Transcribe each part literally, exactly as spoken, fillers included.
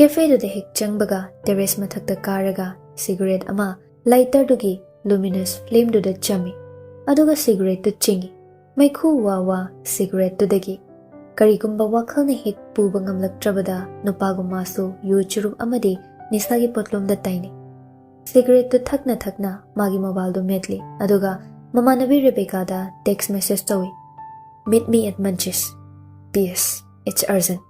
ꯀꯦꯐꯦꯗꯨꯗ ꯍꯦꯛ ꯆꯪꯕꯒ ꯇꯦꯔꯦꯁ ꯃꯊꯛꯇ ꯀꯥꯔꯒ ꯁꯤꯒꯔꯦꯠ ꯑꯃ ꯂꯥꯏꯇꯔꯗꯨꯒꯤ ꯂꯨꯃꯤꯅꯁ ꯐ꯭ꯂꯦꯝꯗꯨꯗ ꯆꯝꯃꯤ꯫ ꯑꯗꯨꯒ ꯁꯤꯒꯔꯦꯠꯇꯨ ꯆꯤꯡꯏ꯫ ꯃꯩꯈꯨ ꯋꯥ ꯋꯥ ꯁꯤꯒꯔꯦꯠꯇꯨꯗꯒꯤ꯫ ꯀꯔꯤꯒꯨꯝꯕ ꯋꯥꯈꯜꯅ ꯍꯦꯛ ꯄꯨꯕ ꯉꯝꯂꯛꯇ꯭ꯔꯕꯗ ꯅꯨꯄꯥꯒꯨꯝ ꯃꯥꯁꯨ ꯌꯨ ꯆꯨꯔꯨꯞ ꯑꯃꯗꯤ ꯅꯤꯁꯥꯒꯤ ꯄꯣꯠꯂꯨꯝꯗ ꯇꯥꯏꯅꯩ꯫ ꯁꯤꯒꯔꯦꯠꯇꯨ ꯊꯛꯅ ꯊꯛꯅ ꯃꯥꯒꯤ ꯃꯣꯕꯥꯏꯜꯗꯨ ꯃꯦꯠꯂꯤ꯫ ꯑꯗꯨꯒ ꯃꯃꯥꯟꯅꯕꯤ ꯔꯦꯕꯦꯀꯥꯗ ꯇꯦꯛꯁ ꯃꯦꯁꯦꯖ ꯇꯧꯏ, "Meet me at Munchies. P S. It's urgent."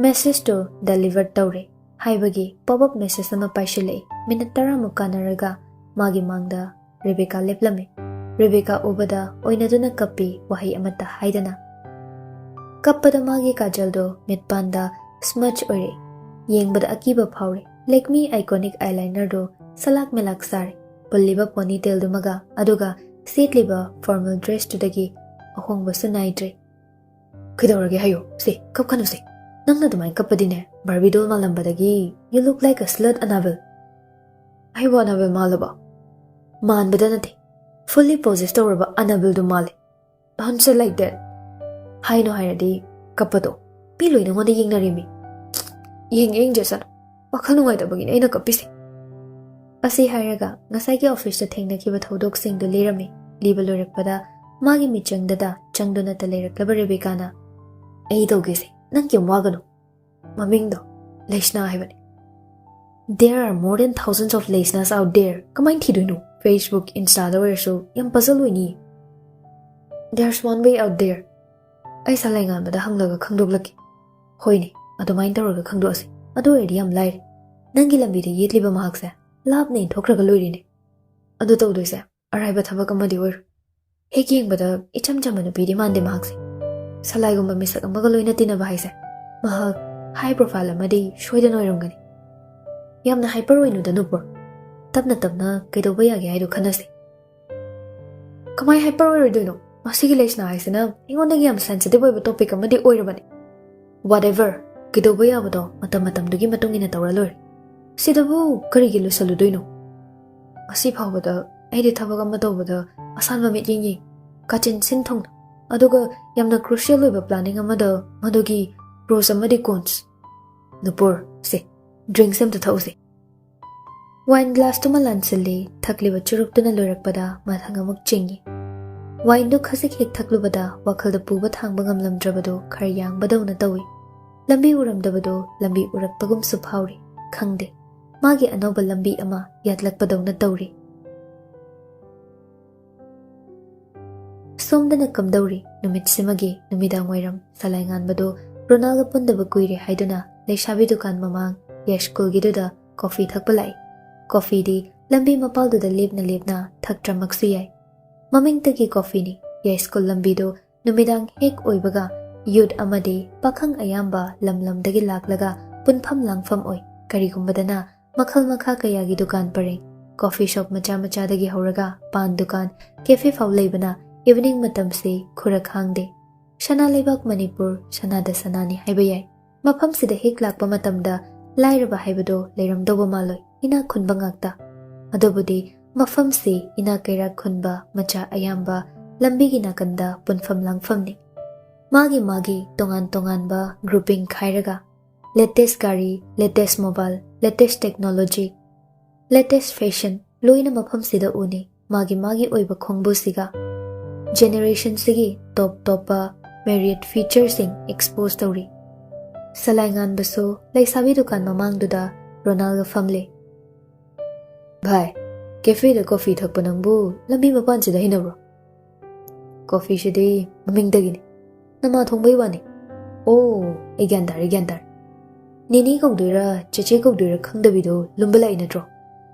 ꯃꯦꯁꯦꯖꯇꯨ ꯗꯦꯂꯤꯚꯔ ꯇꯧꯔꯦ ꯍꯥꯏꯕꯒꯤ ꯄꯣꯞ ꯑꯞ ꯃꯦꯁꯦꯖ ꯑꯃ ꯄꯥꯏꯁꯤꯜꯂꯛꯏ꯫ ꯃꯤꯅꯠ ꯇꯔꯥꯃꯨꯛ ꯀꯥꯟꯅꯔꯒ ꯃꯥꯒꯤ ꯃꯥꯡꯗ ꯔꯦꯕꯦꯀꯥ ꯂꯦꯞꯂꯝꯃꯤ꯫ ꯔꯦꯕꯦꯀꯥ ꯎꯕꯗ ꯑꯣꯏꯅꯗꯨꯅ ꯀꯞꯄꯤ, ꯋꯥꯍꯩ ꯑꯃꯠꯇ ꯍꯥꯏꯗꯅ꯫ ꯀꯞꯄꯗ ꯃꯥꯒꯤ ꯀꯥꯖꯜꯗꯣ ꯃꯤꯠꯄꯥꯟꯗ ꯁ꯭ꯃꯖ ꯑꯣꯏꯔꯛꯏ꯫ ꯌꯦꯡꯕꯗ ꯑꯀꯤꯕ ꯐꯥꯎꯔꯦ꯫ ꯂꯦꯛꯃꯤ ꯑꯥꯏꯀꯣꯅꯤꯛ ꯑꯥꯏꯂꯥꯏꯅꯔꯗꯣ ꯁꯂꯥꯛ ꯃꯦꯂꯥꯛ ꯁꯥꯔꯦ꯫ ꯄꯨꯜꯂꯤꯕ ꯄꯣꯅꯤ ꯇꯦꯜꯗꯨꯃꯒ, ꯑꯗꯨꯒ ꯁꯦꯠꯂꯤꯕ ꯐꯣꯔꯃꯦꯜ ꯗ꯭ꯔꯦꯁꯇꯨꯗꯒꯤ ꯑꯍꯣꯡꯕꯁꯨ ꯅꯥꯏꯗ꯭ꯔꯦ꯫ "ꯀꯩꯗꯧꯔꯒꯦ ꯍꯥꯏꯌꯣ ꯁꯦ, ꯀꯞꯈꯅꯨꯁꯦ꯫ ꯅꯪꯅ ꯑꯗꯨꯃꯥꯏꯅ ꯀꯞꯄꯗꯤꯅꯦ, Barbie ꯗꯣꯜ ꯃꯥꯜꯂꯝꯕꯗꯒꯤ you look like a slut, Annabelle." "ꯑꯩꯕꯨ ꯑꯅꯥꯕꯦꯜ ꯃꯥꯜꯂꯕꯣ?" "ꯃꯥꯟꯕꯗ ꯅꯠꯇꯦ, ꯐꯨꯜꯂꯤ ꯄꯣꯖꯦꯁ ꯇꯧꯔꯕ ꯑꯅꯥꯕꯦꯜꯗꯨ ꯃꯥꯜꯂꯦ." "Don't say like that." "ꯍꯥꯏꯅꯣ ꯍꯥꯏꯔꯗꯤ ꯀꯞꯄꯗꯣ, ꯃꯤ ꯂꯣꯏ ꯅꯉꯣꯟꯗ ꯌꯦꯡꯅꯔꯤꯃꯤ." "ꯌꯦꯡꯒꯦ ꯌꯦꯡꯖꯁꯅꯨ, ꯋꯥꯈꯜ ꯅꯨꯡꯉꯥꯏꯇꯕꯒꯤꯅꯦ ꯑꯩꯅ ꯀꯞꯄꯤꯁꯦ." ꯑꯁꯤ ꯍꯥꯏꯔꯒ ꯉꯁꯥꯏꯒꯤ ꯑꯣꯐꯤꯁꯇ ꯊꯦꯡꯅꯈꯤꯕ ꯊꯧꯗꯣꯛꯁꯤꯡꯗꯨ ꯂꯤꯔꯝꯃꯤ꯫ ꯂꯤꯕ ꯂꯣꯏꯔꯛꯄꯗ ꯃꯥꯒꯤ ꯃꯤꯆꯪꯗꯗ ꯆꯪꯗꯨꯅꯇ ꯂꯩꯔꯛꯂꯕ ꯔꯦꯕꯦꯀꯥꯅ, "ꯑꯩ ꯇꯧꯒꯦꯁꯦ, ꯅꯪ ꯀꯩꯝ ꯋꯥꯒꯅꯨ꯫ ꯃꯃꯤꯡꯗꯣ ꯂꯩꯁꯅꯥ ꯍꯥꯏꯕꯅꯤ꯫ There are more than thousands of ꯂꯩꯁꯅꯥꯁ out there꯫ ꯀꯃꯥꯏꯅ ꯊꯤꯗꯣꯏꯅꯣ? Facebook, Instaꯗ ꯑꯣꯏꯔꯁꯨ ꯌꯥꯝ ꯄꯖꯜ ꯑꯣꯏꯅꯤ꯫ There's one way out there꯫ ꯑꯩ ꯁꯂꯥꯏ ꯉꯥꯟꯕꯗ ꯍꯪꯂꯒ ꯈꯪꯗꯣꯛꯂꯛꯀꯦ꯫ ꯍꯣꯏꯅꯦ, ꯑꯗꯨꯃꯥꯏꯅ ꯇꯧꯔꯒ ꯈꯪꯗꯣꯛꯑꯁꯤ꯫ ꯑꯗꯨ ꯑꯣꯏꯔꯗꯤ ꯌꯥꯝ ꯂꯥꯏꯔꯦ꯫ ꯅꯪꯒꯤ ꯂꯝꯕꯤꯗ ꯌꯦꯠꯂꯤꯕ ꯃꯍꯥꯛꯁꯦ ꯂꯥꯞꯅ ꯏꯟꯊꯣꯛꯈ꯭ꯔꯒ ꯂꯣꯏꯔꯦꯅꯦ꯫ ꯑꯗꯨ ꯇꯧꯗꯣꯏꯁꯦ ꯑꯔꯥꯏꯕ ꯊꯕꯛ ꯑꯃꯗꯤ ꯑꯣꯏꯔꯣꯏ꯫ ꯍꯦꯛ ꯌꯦꯡꯕꯗ ꯏꯆꯝ ꯆꯝꯕ ꯅꯨꯄꯤꯗꯤ ꯃꯥꯟꯗꯦ ꯃꯍꯥꯛꯁꯦ꯫ ꯁꯂꯥꯏꯒꯨꯝꯕ ꯃꯤꯁꯛ ꯑꯃꯒ ꯂꯣꯏꯅ ꯇꯤꯟꯅꯕ ꯍꯥꯏꯁꯦ ꯃꯍꯥꯛ ꯍꯥꯏ ꯄ꯭ꯔꯣꯐꯥꯏꯜ ꯑꯃꯗꯤ ꯁꯣꯏꯗꯅ ꯑꯣꯏꯔꯝꯒꯅꯤ꯫ ꯌꯥꯝꯅ ꯍꯥꯏꯄꯔ ꯑꯣꯏꯅꯨꯗ ꯅꯨꯄꯨꯔ꯫ ꯇꯞꯅ ꯇꯞꯅ ꯀꯩꯗꯧꯕ ꯌꯥꯒꯦ ꯍꯥꯏꯗꯣ ꯈꯟꯅꯁꯦ꯫ ꯀꯃꯥꯏ ꯍꯥꯏꯄꯔ ꯑꯣꯏꯔꯣꯏꯗꯣꯏꯅꯣ? ꯃꯁꯤꯒꯤ ꯂꯩꯁꯅꯥ ꯍꯥꯏꯁꯤꯅ ꯑꯩꯉꯣꯟꯗꯒꯤ ꯌꯥꯝ ꯁꯦꯟꯁꯤꯇꯤꯚ ꯑꯣꯏꯕ ꯇꯣꯄꯤꯛ ꯑꯃꯗꯤ ꯑꯣꯏꯔꯕꯅꯤ꯫ Whatever, ꯀꯩꯗꯧꯕ ꯌꯥꯕꯗꯣ ꯃꯇꯝ ꯃꯇꯝꯗꯨꯒꯤ ꯃꯇꯨꯡ ꯏꯟꯅ ꯇꯧꯔ ꯂꯣꯏꯔꯦ꯫ ꯁꯤꯗꯕꯨ ꯀꯔꯤꯒꯤ ꯂꯨꯁꯜꯂꯨꯗꯣꯏꯅꯣ? ꯉꯁꯤ ꯐꯥꯎꯕꯗ ꯑꯩꯗꯤ ꯊꯕꯛ ꯑꯃ ꯇꯧꯕꯗ ꯑꯁꯥꯟꯕ ꯃꯤꯠꯌꯦꯡ ꯌꯦꯡ, ꯀꯥꯆꯤꯟ ꯁꯤꯟ ꯊꯨꯡꯅ, ꯑꯗꯨꯒ ꯌꯥꯝꯅ ꯀ꯭ꯔꯨꯁꯤꯌꯦꯜ ꯑꯣꯏꯕ ꯄ꯭ꯂꯥꯅꯤꯡ ꯑꯃꯗ ꯃꯗꯨꯒꯤ ꯄ꯭ꯔꯣꯁ ꯑꯃꯗꯤ ꯀꯣꯟꯁ꯫ ꯅꯨꯄꯨꯔ, ꯁꯦ, ꯗ꯭ꯔꯤꯡꯁ ꯑꯝꯇ ꯊꯛꯎꯁꯦ꯫ ꯋꯥꯏꯟ ꯒ꯭ꯂꯥꯁꯇꯨꯃ ꯂꯥꯟꯁꯤꯜꯂꯤ꯫ ꯊꯛꯂꯤꯕ ꯆꯨꯔꯨꯞꯇꯨꯅ ꯂꯣꯏꯔꯛꯄꯗ ꯃꯊꯪ ꯑꯃꯨꯛ ꯆꯤꯡꯏ꯫ ꯋꯥꯏꯟꯗꯨ ꯈꯖꯤꯛ ꯍꯦꯛ ꯊꯛꯂꯨꯕꯗ ꯋꯥꯈꯜꯗ ꯄꯨꯕ ꯊꯥꯡꯕ ꯉꯝꯂꯝꯗ꯭ꯔꯕꯗꯨ ꯈꯔ ꯌꯥꯡꯕꯗꯧꯅ ꯇꯧꯏ꯫ ꯂꯝꯕꯤ ꯎꯔꯝꯗꯕꯗꯨ ꯂꯝꯕꯤ ꯎꯔꯛꯄꯒꯨꯝꯁꯨ ꯐꯥꯎꯔꯤ꯫ ꯈꯪꯗꯦ, ꯃꯥꯒꯤ ꯑꯅꯧꯕ ꯂꯝꯕꯤ ꯑꯃ ꯌꯥꯠꯂꯛꯄꯗꯧꯅ ꯇꯧꯔꯤ꯫ ꯁꯣꯝꯗꯅ ꯀꯝꯗꯧꯔꯤ? ꯅꯨꯃꯤꯠꯁꯤꯃꯒꯤ ꯅꯨꯃꯤꯗꯥꯡ ꯋꯥꯏꯔꯝ ꯁꯂꯥꯏ ꯉꯥꯟꯕꯗꯨ ꯔꯣꯅꯥꯜꯒ ꯄꯨꯟꯗꯕ ꯀꯨꯏꯔꯦ ꯍꯥꯏꯗꯨꯅ ꯂꯩꯁꯥꯕꯤ ꯗꯨꯀꯥꯟ ꯃꯃꯥꯡ ꯌꯥꯏꯁ꯭ꯀꯨꯜꯒꯤꯗꯨꯗ ꯀꯣꯐꯤ ꯊꯛꯄ ꯂꯥꯛꯏ꯫ ꯀꯣꯐꯤꯗꯤ ꯂꯝꯕꯤ ꯃꯄꯥꯜꯗꯨꯗ ꯂꯦꯞꯅ ꯂꯦꯞꯅ ꯊꯛꯇ꯭ꯔꯃꯛꯁꯨ ꯌꯥꯏ꯫ ꯃꯃꯤꯡꯇꯒꯤ ꯀꯣꯐꯤꯅꯤ꯫ ꯌꯥꯏꯁ꯭ꯀꯨꯜ ꯂꯝꯕꯤꯗꯨ ꯅꯨꯃꯤꯗꯥꯡ ꯍꯦꯛ ꯑꯣꯏꯕꯒ ꯌꯨꯠ ꯑꯃꯗꯤ ꯄꯥꯈꯪ ꯑꯌꯥꯝꯕ ꯂꯝ ꯂꯝꯗꯒꯤ ꯂꯥꯛꯂꯒ ꯄꯨꯟꯐꯝ ꯂꯥꯡꯐꯝ ꯑꯣꯏ꯫ ꯀꯔꯤꯒꯨꯝꯕꯗꯅ ꯃꯈꯜ ꯃꯈꯥ ꯀꯌꯥꯒꯤ ꯗꯨꯀꯥꯟ ꯄꯔꯦꯡ, ꯀꯣꯐꯤ ꯁꯣꯞ ꯃꯆꯥ ꯃꯆꯥꯗꯒꯤ ꯍꯧꯔꯒ ꯄꯥꯟ ꯗꯨꯀꯥꯟ, ꯀꯦꯐꯦ ꯐꯥꯎ ꯂꯩꯕꯅ ꯏꯚꯤꯅꯤꯡ ꯃꯇꯝꯁꯤ ꯈꯨꯔꯛ ꯍꯥꯡꯗꯦ꯫ ꯁꯅꯥ ꯂꯩꯕꯥꯛ ꯃꯅꯤꯄꯨꯔ ꯁꯅꯥꯗ ꯁꯅꯥꯅꯤ ꯍꯥꯏꯕ ꯌꯥꯏ꯫ ꯃꯐꯝꯁꯤꯗ ꯍꯦꯛ ꯂꯥꯛꯄ ꯃꯇꯝꯗ ꯂꯥꯏꯔꯕ ꯍꯥꯏꯕꯗꯣ ꯂꯩꯔꯝꯗꯧꯕ ꯃꯥꯜꯂꯣꯏ, ꯏꯅꯥꯛ ꯈꯨꯟꯕ ꯉꯥꯛꯇ꯫ ꯑꯗꯨꯕꯨꯗꯤ ꯃꯐꯝꯁꯤ ꯏꯅꯥꯛ ꯀꯩꯔꯥꯛ ꯈꯨꯟꯕ ꯃꯆꯥ ꯑꯌꯥꯝꯕ ꯂꯝꯕꯤꯒꯤ ꯅꯥꯀꯟꯗ ꯄꯨꯟꯐꯝ ꯂꯥꯡꯐꯝꯅꯤ꯫ ꯃꯥꯒꯤ ꯃꯥꯒꯤ ꯇꯣꯉꯥꯟ ꯇꯣꯉꯥꯟꯕ ꯒ꯭ꯔꯨꯄꯤꯡ ꯈꯥꯏꯔꯒ latest ꯒꯥꯔꯤ, latest mobile, latest technology, latest fashion ꯂꯣꯏꯅ ꯃꯐꯝꯁꯤꯗ ꯎꯅꯩ꯫ ꯃꯥꯒꯤ ꯃꯥꯒꯤ ꯑꯣꯏꯕ ꯈꯣꯡꯕꯨꯁꯤꯒ ꯖꯦꯅꯦꯔꯦꯁꯟꯁꯤꯒꯤ ꯇꯣꯞ ꯇꯣꯞꯄ ꯃꯦꯔꯤꯌꯠ ꯐꯤꯆꯔꯁꯤꯡ ꯑꯦꯛꯁꯄꯣꯖ ꯇꯧꯔꯤ꯫ ꯁꯂꯥꯏ ꯉꯥꯟꯕꯁꯨ ꯂꯩꯁꯥꯕꯤ ꯗꯨꯀꯥꯟ ꯃꯃꯥꯡꯗꯨꯗ ꯔꯣꯅꯥꯜꯒ ꯐꯝꯂꯦ꯫ "ꯚꯥꯏ, ꯀꯦꯐꯦꯗ ꯀꯣꯐꯤ ꯊꯛꯄ ꯅꯪꯕꯨ ꯂꯝꯕꯤ ꯃꯄꯥꯟꯁꯤꯗ ꯍꯩꯅꯕ꯭ꯔꯣ?" "ꯀꯣꯐꯤꯁꯤꯗꯤ ꯃꯃꯤꯡꯗꯒꯤꯅꯤ, ꯅꯃꯥ ꯊꯣꯡꯕꯩ ꯋꯥꯅꯤ꯫" "ꯑꯣ, ꯑꯩ ꯒ꯭ꯌꯥꯟ ꯇꯥꯔꯦ, ꯒ꯭ꯌꯥꯟ ꯇꯥꯔꯦ꯫ ꯅꯦꯅꯦ ꯀꯧꯗꯣꯏꯔꯥ, ꯆꯦꯆꯦ ꯀꯧꯗꯣꯏꯔꯥ ꯈꯪꯗꯕꯤꯗꯣ ꯂꯨꯝꯕ ꯂꯥꯛꯏ ꯅꯠꯇ꯭ꯔꯣ?"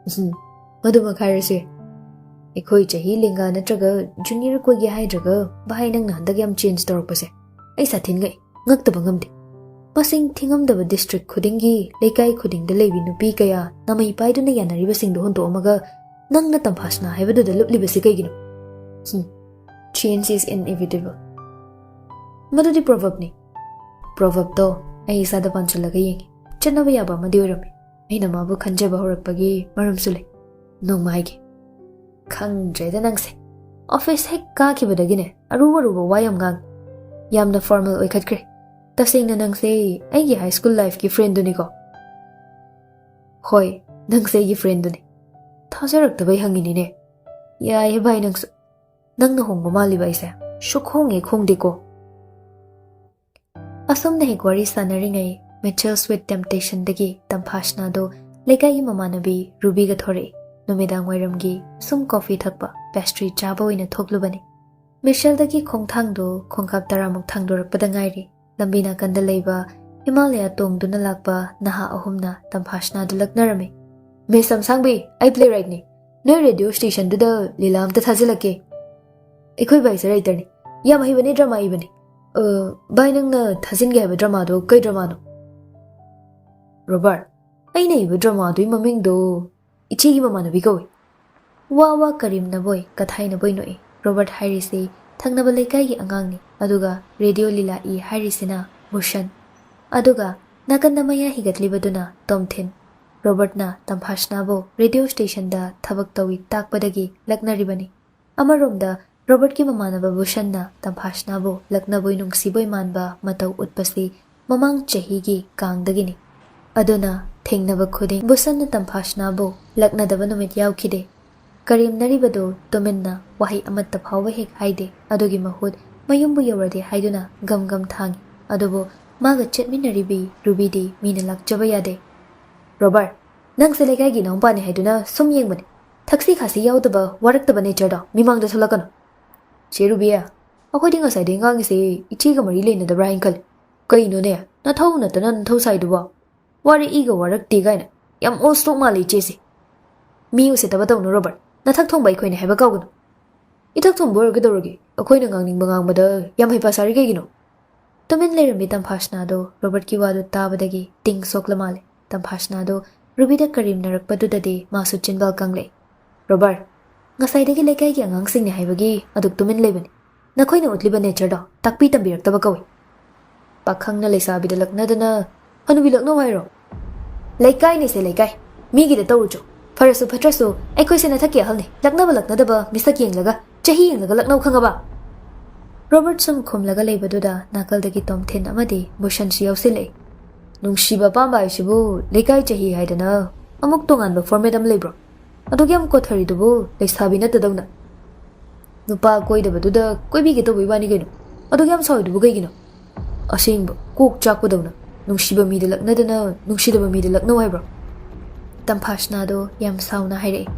"ꯎꯝ, ꯃꯗꯨꯃꯛ ꯍꯥꯏꯔꯁꯦ꯫ ꯑꯩꯈꯣꯏ ꯆꯍꯤ ꯂꯦꯡꯒꯥ ꯅꯠꯇ꯭ꯔꯒ ꯖꯨꯅꯤꯌꯔ ꯀꯣꯏꯒꯦ ꯍꯥꯏꯗ꯭ꯔꯒ ꯚꯥꯏ ꯅꯪꯅ ꯍꯟꯗꯛ ꯌꯥꯝ ꯆꯦꯟꯖ ꯇꯧꯔꯛꯄꯁꯦ ꯑꯩ ꯁꯥꯊꯤꯟ ꯉꯛꯏ, ꯉꯛꯇꯕ ꯉꯝꯗꯦ꯫ ꯃꯁꯤꯡ ꯊꯤꯉꯝꯗꯕ ꯗꯤꯁꯇ꯭ꯔꯤꯛ ꯈꯨꯗꯤꯡꯒꯤ, ꯂꯩꯀꯥꯏ ꯈꯨꯗꯤꯡꯗ ꯂꯩꯕꯤ ꯅꯨꯄꯤ ꯀꯌꯥ ꯅꯃꯩ ꯄꯥꯏꯗꯨꯅ ꯌꯥꯅꯔꯤꯕꯁꯤꯡꯗꯣ ꯍꯨꯟꯗꯣꯛꯑꯝꯃꯒ ꯅꯪꯅ ꯇꯝꯐꯥꯁꯅꯥ ꯍꯥꯏꯕꯗꯨꯗ ꯂꯨꯞꯂꯤꯕꯁꯤ ꯀꯩꯒꯤꯅꯣ?" "ꯎꯝ, change is inevitable꯫ ꯃꯗꯨꯗꯤ ꯄ꯭ꯔꯣꯚꯔꯕꯅꯤ꯫" ꯄ꯭ꯔꯣꯚꯔꯕꯇꯣ ꯑꯩ ꯏꯁꯥꯗ ꯄꯥꯟꯁꯤꯜꯂꯒ ꯌꯦꯡꯉꯤ꯫ ꯆꯠꯅꯕ ꯌꯥꯕ ꯑꯃꯗꯤ ꯑꯣꯏꯔꯝꯃꯤ꯫ ꯑꯩꯅ ꯃꯥꯕꯨ ꯈꯟꯖꯕ ꯍꯧꯔꯛꯄꯒꯤ ꯃꯔꯝꯁꯨ ꯂꯩ꯫ ꯅꯣꯡꯃ ꯍꯥꯏꯒꯦ꯫ "ꯈꯪꯗ꯭ꯔꯦꯗ ꯅꯪꯁꯦ꯫ ꯑꯣꯐꯤꯁ ꯍꯦꯛ ꯀꯥꯈꯤꯕꯗꯒꯤꯅꯦ ꯑꯔꯨ ꯑꯔꯨꯕ ꯋꯥ ꯌꯥꯝ ꯉꯥꯡꯉꯤ꯫ ꯌꯥꯝꯅ ꯐꯣꯔꯃꯦꯜ ꯑꯣꯏꯈꯠꯈ꯭ꯔꯦ꯫ "ꯇꯁꯦꯡꯅ ꯅꯪꯁꯦ ꯑꯩꯒꯤ ꯍꯥꯏ ꯁ꯭ꯀꯨꯜ ꯂꯥꯏꯐꯀꯤ ꯐ꯭ꯔꯦꯟꯗꯨꯅꯤꯀꯣ?" "ꯍꯣꯏ, ꯅꯪꯁꯦ ꯑꯩꯒꯤ ꯐ꯭ꯔꯦꯟꯗꯨꯅꯤ꯫ ꯊꯥꯖꯔꯛꯇꯕꯩ ꯍꯪꯉꯤꯅꯤꯅꯦ꯫ ꯌꯥꯏꯍꯦ ꯚꯥꯏ ꯅꯪꯁꯨ꯫ ꯅꯪꯅ ꯍꯣꯡꯕ ꯃꯥꯜꯂꯤꯕ ꯑꯩꯁꯦ? ꯁꯨꯛꯍꯣꯡ ꯍꯦꯛ ꯍꯣꯡꯗꯦꯀꯣ꯫" ꯑꯁꯨꯝꯅ ꯍꯦꯛ ꯋꯥꯔꯤ ꯁꯥꯟꯅꯔꯤꯉꯩ, ꯃꯤꯆꯦꯜꯁ ꯋꯤꯠ ꯇꯦꯝꯞꯇꯦꯁꯟꯗꯒꯤ ꯇꯝꯐꯥꯁꯅꯥꯗꯣ ꯂꯩꯀꯥꯏꯒꯤ ꯃꯃꯥꯟꯅꯕꯤ ꯔꯨꯕꯤꯒ ꯊꯣꯔꯛꯏ꯫ ꯅꯨꯃꯤꯗꯥꯡ ꯋꯥꯏꯔꯝꯒꯤ ꯁꯨꯝ ꯀꯣꯐꯤ ꯊꯛꯄ, ꯄꯦꯁꯇ꯭ꯔꯤ ꯆꯥꯕ ꯑꯣꯏꯅ ꯊꯣꯛꯂꯨꯕꯅꯤ꯫ ꯃꯤꯆꯦꯜꯗꯒꯤ ꯈꯣꯡꯊꯥꯡꯗꯣ ꯈꯣꯡꯀꯥꯞ ꯇꯔꯥꯃꯨꯛ ꯊꯥꯡꯗꯣꯔꯛꯄꯗ ꯉꯥꯏꯔꯤ꯫ ꯂꯝꯕꯤ ꯅꯥꯀꯟꯗ ꯂꯩꯕ ꯍꯤꯃꯥꯂꯌꯥ ꯇꯣꯡꯗꯨꯅ ꯂꯥꯛꯄ ꯅꯍꯥ ꯑꯍꯨꯝꯅ ꯇꯝꯐꯥꯁꯅꯥꯗꯨ ꯂꯛꯅꯔꯝꯃꯤ꯫ "ꯃꯤꯁ ꯑꯝꯁꯥꯡꯕꯤ, ꯑꯩ ꯄ꯭ꯂꯦ ꯔꯥꯏꯠꯅꯤ꯫ ꯅꯣꯏ ꯔꯦꯗꯤꯑꯣ ꯁ꯭ꯇꯦꯁꯟꯗꯨꯗ ꯂꯤꯂꯥ ꯑꯝꯇ ꯊꯥꯖꯤꯜꯂꯛꯀꯦ꯫ ꯑꯩꯈꯣꯏ ꯚꯥꯏꯁꯦ ꯔꯥꯏꯇꯔꯅꯤ꯫ ꯌꯥꯝ ꯍꯩꯕꯅꯦ, ꯗ꯭ꯔꯃꯥ ꯏꯕꯅꯦ꯫ ꯑ, ꯚꯥꯏ, ꯅꯪꯅ ꯊꯥꯖꯤꯟꯒꯦ ꯍꯥꯏꯕ ꯗ꯭ꯔꯃꯥꯗꯣ ꯀꯩ ꯗ꯭ꯔꯃꯥꯅꯣ?" "ꯔꯣꯕꯥꯔꯠ, ꯑꯩꯅ ꯏꯕ ꯗ꯭ꯔꯃꯥꯗꯨꯒꯤ ꯃꯃꯤꯡꯗꯣ ꯏꯆꯦꯒꯤ ꯃꯃꯥꯟꯅꯕꯤ ꯀꯧꯏ꯫" ꯋꯥ ꯋꯥ ꯀꯔꯤꯝꯅꯕꯣꯏ ꯀꯊꯥꯏꯅꯕꯣꯏ ꯅꯣꯛꯏ꯫ ꯔꯣꯕꯥꯔꯠ ꯍꯥꯏꯔꯤꯁꯤ ꯊꯪꯅꯕ ꯂꯩꯀꯥꯏꯒꯤ ꯑꯉꯥꯡꯅꯤ, ꯑꯗꯨꯒ ꯔꯦꯗꯤꯑꯣ ꯂꯤꯂꯥ ꯏ ꯍꯥꯏꯔꯤꯁꯤꯅ ꯚꯨꯁꯟ꯫ ꯑꯗꯨꯒ ꯅꯥꯀꯟꯗ ꯃꯌꯥ ꯍꯤꯒꯠꯂꯤꯕꯗꯨꯅ ꯇꯣꯝꯊꯤꯟ꯫ ꯔꯣꯕꯥꯔꯠꯅ ꯇꯝꯐꯥꯁꯅꯥꯕꯨ ꯔꯦꯗꯤꯑꯣ ꯁ꯭ꯇꯦꯁꯟꯗ ꯊꯕꯛ ꯇꯧꯏ ꯇꯥꯛꯄꯗꯒꯤ ꯂꯛꯅꯔꯤꯕꯅꯤ꯫ ꯑꯃꯔꯣꯝꯗ ꯔꯣꯕꯥꯔꯠꯀꯤ ꯃꯃꯥꯟꯅꯕ ꯚꯨꯁꯟꯅ ꯇꯝꯐꯥꯁꯅꯥꯕꯨ ꯂꯛꯅꯕꯣꯏ ꯅꯨꯡꯁꯤꯕꯣꯏ ꯃꯥꯟꯕ ꯃꯇꯧ ꯎꯠꯄꯁꯤ ꯃꯃꯥꯡ ꯆꯍꯤꯒꯤ ꯀꯥꯡꯗꯒꯤꯅꯤ꯫ ꯑꯗꯨꯅ ꯊꯦꯡꯅꯕ ꯈꯨꯗꯤꯡ ꯚꯨꯁꯟꯅ ꯇꯝꯐꯥꯁꯅꯥꯕꯨ ꯂꯛꯅꯗꯕ ꯅꯨꯃꯤꯠ ꯌꯥꯎꯈꯤꯗꯦ꯫ ꯀꯔꯦꯝꯅꯔꯤꯕꯗꯨ ꯇꯨꯃꯤꯟꯅ ꯋꯥꯍꯩ ꯑꯃꯠꯇ ꯐꯥꯎꯕ ꯍꯦꯛ ꯍꯥꯏꯗꯦ꯫ ꯑꯗꯨꯒꯤ ꯃꯍꯨꯠ ꯃꯌꯨꯝꯕꯨ ꯌꯧꯔꯗꯤ ꯍꯥꯏꯗꯨꯅ ꯒꯝ ꯒꯝ ꯊꯥꯡꯏ꯫ ꯑꯗꯨꯕꯨ ꯃꯥꯒ ꯆꯠꯃꯤꯟꯅꯔꯤꯕꯤ ꯔꯨꯕꯤꯗꯤ ꯃꯤꯅ ꯂꯥꯛꯆꯕ ꯌꯥꯗꯦ꯫ "ꯔꯣꯕꯥꯔꯠ, ꯅꯪꯁꯦ ꯂꯩꯀꯥꯏꯒꯤ ꯏꯅꯥꯎꯄꯥꯅꯤ ꯍꯥꯏꯗꯨꯅ ꯁꯨꯝ ꯌꯦꯡꯕꯅꯤ꯫ ꯊꯛꯁꯤ ꯈꯥꯁꯤ ꯌꯥꯎꯗꯕ ꯋꯥꯔꯛꯇꯕ ꯅꯦꯆꯔꯗꯣ ꯃꯤꯃꯥꯡꯗ ꯊꯣꯛꯂꯛꯀꯅꯨ꯫" "ꯆꯦ ꯔꯨꯕꯤ, ꯑꯩꯈꯣꯏꯗꯤ ꯉꯁꯥꯏꯗꯩ ꯉꯥꯡꯉꯤꯁꯦ ꯏꯆꯦꯒ ꯃꯔꯤ ꯂꯩꯅꯗꯕ꯭ꯔꯥ ꯍꯥꯏꯅ ꯈꯜꯂꯤ꯫ ꯀꯩꯅꯣꯅꯦ, ꯅꯊꯧ ꯅꯠꯇꯅ ꯅꯊꯧ ꯁꯥꯏꯗꯨꯕꯣ? ꯋꯥꯔꯛꯏꯒ ꯋꯥꯔꯛꯇꯦ ꯀꯥꯏꯅ꯫ ꯌꯥꯝ ꯑꯣꯜ ꯁ꯭ꯇꯣꯛ ꯃꯥꯜꯂꯤ ꯏꯆꯦꯁꯦ꯫ ꯃꯤ ꯎꯁꯤꯠꯇꯕ ꯇꯧꯅꯨ ꯔꯣꯕꯥꯔꯠ꯫ ꯅꯊꯛ ꯊꯣꯡꯕ ꯑꯩꯈꯣꯏꯅꯦ ꯍꯥꯏꯕ ꯀꯥꯎꯒꯅꯨ꯫" "ꯏꯊꯛ ꯊꯣꯡꯕ ꯑꯣꯏꯔ ꯀꯩꯗꯧꯔꯒꯦ? ꯑꯩꯈꯣꯏꯅ ꯉꯥꯡꯅꯤꯡꯕ ꯉꯥꯡꯕꯗ ꯌꯥꯝ ꯍꯩꯄꯥ ꯁꯥꯔꯤ ꯀꯩꯒꯤꯅꯣ?" ꯇꯨꯃꯤꯟ ꯂꯩꯔꯝꯃꯤ ꯇꯝꯐꯥꯁꯅꯥꯗꯣ ꯔꯣꯕꯥꯔꯠꯀꯤ ꯋꯥꯗꯨ ꯇꯥꯕꯗꯒꯤ ꯇꯤꯡ ꯁꯣꯛꯂ ꯃꯥꯜꯂꯦ꯫ ꯇꯝꯐꯥꯁꯅꯥꯗꯣ ꯔꯨꯕꯤꯗ ꯀꯔꯦꯝꯅꯔꯛꯄꯗꯨꯗꯗꯤ ꯃꯥꯁꯨ ꯆꯤꯟꯕꯥꯜ ꯀꯪꯂꯦ꯫ "ꯔꯣꯕꯥꯔꯠ, ꯉꯁꯥꯏꯗꯒꯤ ꯂꯩꯀꯥꯏꯒꯤ ꯑꯉꯥꯡꯁꯤꯡꯅꯦ ꯍꯥꯏꯕꯒꯤ ꯑꯗꯨꯛ ꯇꯨꯃꯤꯟ ꯂꯩꯕꯅꯤ꯫ ꯅꯈꯣꯏꯅ ꯎꯠꯂꯤꯕ ꯅꯦꯆꯔꯗꯣ ꯇꯥꯛꯄꯤ ꯇꯝꯕꯤꯔꯛꯇꯕ ꯀꯧꯏ꯫" "ꯄꯥꯈꯪꯅ ꯂꯩꯁꯥꯕꯤꯗ ꯂꯛꯅꯗꯅ ꯍꯅꯨꯕꯤ ꯂꯛꯅꯧ ꯍꯥꯏꯔꯣ?" "ꯂꯩꯀꯥꯏꯅꯤꯁꯦ ꯂꯩꯀꯥꯏ꯫ ꯃꯤꯒꯤꯗ ꯇꯧꯔꯨꯆꯣ꯫ ꯐꯔꯁꯨ ꯐꯠꯇ꯭ꯔꯁꯨ ꯑꯩꯈꯣꯏꯁꯦ ꯅꯊꯛꯀꯤ ꯑꯍꯜꯅꯤ꯫ ꯂꯛꯅꯕ ꯂꯛꯅꯗꯕ ꯃꯤꯁꯛ ꯌꯦꯡꯂꯒ, ꯆꯍꯤ ꯌꯦꯡꯂꯒ ꯂꯛꯅꯧ, ꯈꯪꯉꯕ?" ꯔꯣꯕꯔꯠ ꯁꯨꯝ ꯈꯨꯝꯂꯒ ꯂꯩꯕꯗꯨꯗ ꯅꯥꯀꯜꯗꯒꯤ ꯇꯣꯝꯊꯤꯟ ꯑꯃꯗꯤ ꯚꯨꯁꯟꯁꯨ ꯌꯥꯎꯁꯤꯜꯂꯛꯏ꯫ "ꯅꯨꯡꯁꯤꯕ ꯑꯄꯥꯝꯕ ꯍꯥꯏꯁꯤꯕꯨ ꯂꯩꯀꯥꯏ ꯆꯍꯤ ꯍꯥꯏꯗꯅ ꯑꯃꯨꯛ ꯇꯣꯉꯥꯟꯕ ꯐꯣꯔꯃꯦꯠ ꯑꯃ ꯂꯩꯕ꯭ꯔꯣ? ꯑꯗꯨꯛ ꯌꯥꯝ ꯀꯣꯊꯔꯤꯗꯨꯕꯨ ꯂꯩꯁꯥꯕꯤ ꯅꯠꯇꯗꯧꯅ꯫ ꯅꯨꯄꯥ ꯀꯣꯏꯗꯕꯗꯨꯗ ꯀꯣꯏꯕꯤꯒꯦ ꯇꯧꯕꯩ ꯋꯥꯅꯤ ꯀꯩꯅꯣ꯫ ꯑꯗꯨꯛ ꯌꯥꯝ ꯁꯥꯎꯔꯤꯗꯨꯕꯨ ꯀꯩꯒꯤꯅꯣ? ꯑꯁꯦꯡꯕ ꯀꯣꯛ ꯆꯥꯛꯄꯗꯧꯅ ꯅꯨꯡꯁꯤꯕ ꯃꯤꯗ ꯂꯛꯅꯗꯅ ꯅꯨꯡꯁꯤꯗꯕ ꯃꯤꯗ ꯂꯛꯅꯧ ꯍꯥꯏꯕ꯭ꯔꯣ?" ꯇꯝꯐꯥꯁꯅꯥꯗꯣ ꯌꯥꯝ ꯁꯥꯎꯅ ꯍꯥꯏꯔꯛꯏ꯫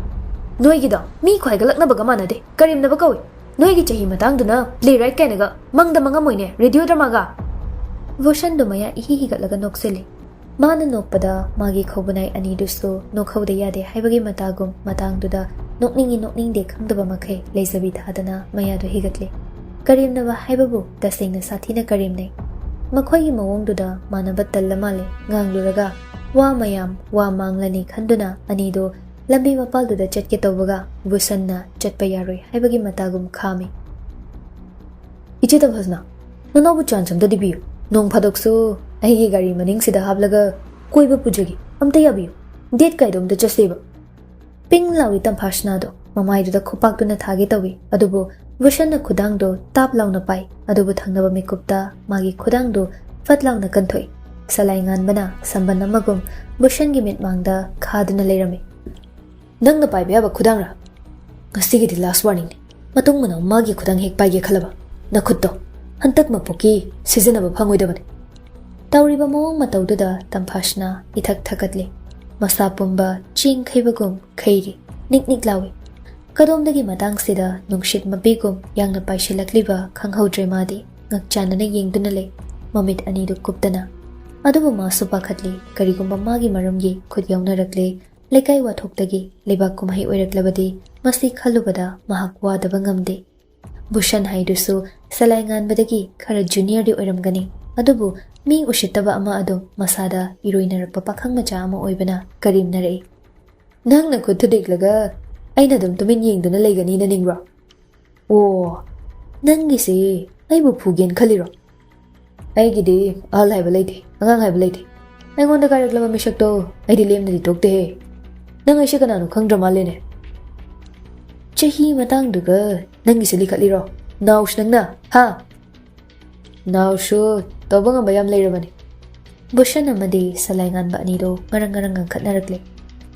"ꯅꯣꯏꯒꯤꯗꯣ ꯃꯤ ꯈ꯭ꯋꯥꯏꯒ ꯂꯛꯅꯕꯒ ꯃꯥꯟꯅꯗꯦ, ꯀꯔꯦꯝꯅꯕ ꯀꯧꯏ꯫ ꯅꯣꯏꯒꯤ ꯆꯍꯤ ꯃꯇꯥꯡꯗꯨꯅ ꯄ꯭ꯂꯦ ꯔꯥꯏꯠ ꯀꯥꯏꯅꯒ ꯃꯪꯗ ꯃꯪꯉꯝꯃꯣꯏꯅꯦ, ꯔꯦꯗꯤꯑꯣ ꯗ꯭ꯔꯃꯥꯒ!" ꯚꯨꯁꯟꯗꯣ ꯃꯌꯥ ꯏꯍꯤ ꯍꯤꯒꯠꯂꯒ ꯅꯣꯛꯆꯜꯂꯤ꯫ ꯃꯥꯅ ꯅꯣꯛꯄꯗ ꯃꯥꯒꯤ ꯈꯧꯕꯨꯅꯥꯏ ꯑꯅꯤꯗꯨꯁꯨ ꯅꯣꯛꯍꯧꯗ ꯌꯥꯗꯦ ꯍꯥꯏꯕꯒꯤ ꯃꯇꯥꯒꯨꯝ ꯃꯇꯥꯡꯗꯨꯗ ꯅꯣꯛꯅꯤꯡꯏ ꯅꯣꯛꯅꯤꯡꯗꯦ ꯈꯪꯗꯕ ꯃꯈꯩ ꯂꯩꯖꯕꯤ ꯊꯥꯗꯅ ꯃꯌꯥꯗꯨ ꯍꯤꯒꯠꯂꯤ꯫ ꯀꯔꯦꯝꯅꯕ ꯍꯥꯏꯕꯕꯨ ꯇꯁꯦꯡꯅ ꯁꯥꯊꯤꯅ ꯀꯔꯦꯝꯅꯩ꯫ ꯃꯈꯣꯏꯒꯤ ꯃꯑꯣꯡꯗꯨꯗ ꯃꯥꯟꯅꯕ ꯇꯜꯂ ꯃꯥꯜꯂꯦ ꯉꯥꯡꯂꯨꯔꯒ꯫ ꯋꯥ ꯃꯌꯥꯝ ꯋꯥ ꯃꯥꯡꯂꯅꯤ ꯈꯟꯗꯨꯅ ꯑꯅꯤꯗꯨ ꯂꯝꯕꯤ ꯃꯄꯥꯜꯗꯨꯗ ꯆꯠꯀꯦ ꯇꯧꯕꯒ ꯚꯨꯁꯟꯅ ꯆꯠꯄ ꯌꯥꯔꯣꯏ ꯍꯥꯏꯕꯒꯤ ꯃꯇꯥꯒꯨꯝ ꯈꯥꯝꯃꯤ꯫ "ꯏꯆꯦ ꯇꯝꯐꯥꯁꯅꯥ, ꯅꯅꯥꯎꯕꯨ ꯆꯥꯟꯁ ꯑꯝꯇꯗꯤ ꯄꯤꯌꯨ꯫ ꯅꯣꯡ ꯐꯥꯗꯣꯛꯁꯨ ꯑꯩꯒꯤ ꯒꯥꯔꯤ ꯃꯅꯤꯡꯁꯤꯗ ꯍꯥꯞꯂꯒ ꯀꯣꯏꯕ ꯄꯨꯖꯒꯦ꯫ ꯑꯝꯇ ꯌꯥꯕꯤꯌꯨ꯫ ꯗꯦꯠ ꯀꯥꯏꯗꯣ ꯑꯝꯇ ꯆꯠꯁꯦꯕ꯫" ꯄꯤꯡ ꯂꯥꯎꯏ ꯇꯝꯐꯥꯁꯅꯥꯗꯣ ꯃꯃꯥꯏꯗꯨꯗ ꯈꯨꯄꯥꯛꯇꯨꯅ ꯊꯥꯒꯦ ꯇꯧꯏ, ꯑꯗꯨꯕꯨ ꯚꯨꯁꯟꯅ ꯈꯨꯗꯥꯡꯗꯣ ꯇꯥꯞ ꯂꯥꯎꯅ ꯄꯥꯏ꯫ ꯑꯗꯨꯕꯨ ꯊꯪꯅꯕ ꯃꯤꯀꯨꯞꯇ ꯃꯥꯒꯤ ꯈꯨꯗꯥꯡꯗꯨ ꯐꯠ ꯂꯥꯎꯅ ꯀꯟꯊꯣꯛꯏ꯫ ꯁꯂꯥꯏ ꯉꯥꯟꯕꯅ ꯁꯝꯕꯟ ꯑꯃꯒꯨꯝ ꯚꯨꯁꯟꯒꯤ ꯃꯤꯠꯃꯥꯡꯗ ꯈꯥꯗꯨꯅ ꯂꯩꯔꯝꯃꯤ꯫ "ꯅꯪꯅ ꯄꯥꯏꯕ ꯌꯥꯕ ꯈꯨꯗꯥꯡꯔꯥ? ꯉꯁꯤꯒꯤꯗꯤ ꯂꯥꯁ ꯋꯥꯔꯅꯤꯡꯅꯤ꯫ ꯃꯇꯨꯡ ꯃꯅꯥꯎ ꯃꯥꯒꯤ ꯈꯨꯗꯥꯡ ꯍꯦꯛ ꯄꯥꯏꯒꯦ ꯈꯜꯂꯕ, ꯅꯈꯨꯠꯇꯣ ꯍꯟꯇꯛ ꯃꯄꯣꯛꯀꯤ ꯁꯤꯖꯤꯟꯅꯕ ꯐꯪꯉꯣꯏꯗꯕꯅꯤ꯫" ꯇꯧꯔꯤꯕ ꯃꯑꯣꯡ ꯃꯇꯧꯗꯨꯗ ꯇꯝꯐꯥꯁꯅꯥ ꯏꯊꯛ ꯊꯛꯀꯠꯂꯤ꯫ ꯃꯁꯥ ꯄꯨꯝꯕ ꯆꯦꯡ ꯈꯩꯕꯒꯨꯝ ꯈꯩꯔꯤ, ꯅꯤꯛ ꯅꯤꯛ ꯂꯥꯎꯏ꯫ ꯀꯗꯣꯝꯗꯒꯤ ꯃꯇꯥꯡꯁꯤꯗ ꯅꯨꯡꯁꯤꯠ ꯃꯄꯤꯒꯨꯝ ꯌꯥꯡꯅ ꯄꯥꯏꯁꯤꯜꯂꯛꯂꯤꯕ ꯈꯪꯍꯧꯗ꯭ꯔꯦ ꯃꯥꯗꯤ꯫ ꯉꯛꯆꯥꯟꯅꯅ ꯌꯦꯡꯗꯨꯅ ꯂꯩ, ꯃꯃꯤꯠ ꯑꯅꯤꯗꯨ ꯀꯨꯞꯇꯅ꯫ ꯑꯗꯨꯕꯨ ꯃꯥꯁꯨ ꯄꯥꯈꯠꯂꯤ, ꯀꯔꯤꯒꯨꯝꯕ ꯃꯥꯒꯤ ꯃꯔꯝꯒꯤ ꯈꯨꯠ ꯌꯥꯎꯅꯔꯛꯂꯦ, ꯂꯩꯀꯥꯏ ꯋꯥꯊꯣꯛꯇꯒꯤ ꯂꯩꯕꯥꯛ ꯀꯨꯝꯍꯩ ꯑꯣꯏꯔꯛꯂꯕꯗꯤ꯫ ꯃꯁꯤ ꯈꯜꯂꯨꯕꯗ ꯃꯍꯥꯛ ꯋꯥꯗꯕ ꯉꯝꯗꯦ꯫ ꯚꯨꯁꯟ ꯍꯥꯏꯗꯨꯁꯨ ꯁꯂꯥꯏ ꯉꯥꯟꯕꯗꯒꯤ ꯈꯔ ꯖꯨꯅꯤꯌꯔꯗꯤ ꯑꯣꯏꯔꯝꯒꯅꯤ, ꯑꯗꯨꯕꯨ ꯃꯤ ꯎꯁꯤꯠꯇꯕ ꯑꯃ ꯑꯗꯨꯝ ꯃꯁꯥꯗ ꯏꯔꯣꯏꯅꯔꯛꯄ ꯄꯥꯈꯪ ꯃꯆꯥ ꯑꯃ ꯑꯣꯏꯕꯅ ꯀꯔꯦꯝꯅꯔꯛꯏ꯫ "ꯅꯪꯅ ꯈꯨꯠ ꯊꯨꯗꯦꯛꯂꯒ ꯑꯩꯅ ꯑꯗꯨꯝ ꯇꯨꯃꯤꯟ ꯌꯦꯡꯗꯨꯅ ꯂꯩꯒꯅꯤꯅ ꯅꯤꯡꯕ꯭ꯔꯣ? ꯑꯣ, ꯅꯪꯒꯤꯁꯤ ꯑꯩꯕꯨ ꯐꯨꯒꯦꯅ ꯈꯜꯂꯤꯔꯣ? ꯑꯩꯒꯤꯗꯤ ꯑꯍꯜ ꯍꯥꯏꯕ ꯂꯩꯇꯦ, ꯑꯉꯥꯡ ꯍꯥꯏꯕ ꯂꯩꯇꯦ꯫ ꯑꯩꯉꯣꯟꯗ ꯀꯥꯏꯔꯛꯂꯕ ꯃꯤꯁꯛꯇꯣ ꯑꯩꯗꯤ ꯂꯦꯝꯅꯗꯤ ꯇꯣꯛꯇꯦꯍꯦ꯫ ꯅꯪ ꯑꯩꯁꯦ ꯀꯅꯥꯅꯣ ꯈꯪꯗ꯭ꯔ ꯃꯥꯜꯂꯦꯅꯦ꯫ ꯆꯍꯤ ꯃꯇꯥꯡꯗꯨꯒ ꯅꯪꯒꯤꯁꯦ ꯂꯤꯈꯠꯂꯤꯔꯣ? ꯅꯥꯎꯁ ꯅꯪꯅ? ꯍꯥ? ꯅꯥꯎꯁꯨ ꯇꯧꯕ ꯉꯝꯕ ꯌꯥꯝ ꯂꯩꯔꯕꯅꯤ꯫ ꯕꯨꯁꯟ ꯑꯃꯗꯤ ꯁꯂꯥꯏꯉꯥꯟꯕ ꯑꯅꯤꯗꯣ ꯉꯔꯪ ꯉꯔꯪ ꯉꯪꯈꯠꯅꯔꯛꯂꯦ꯫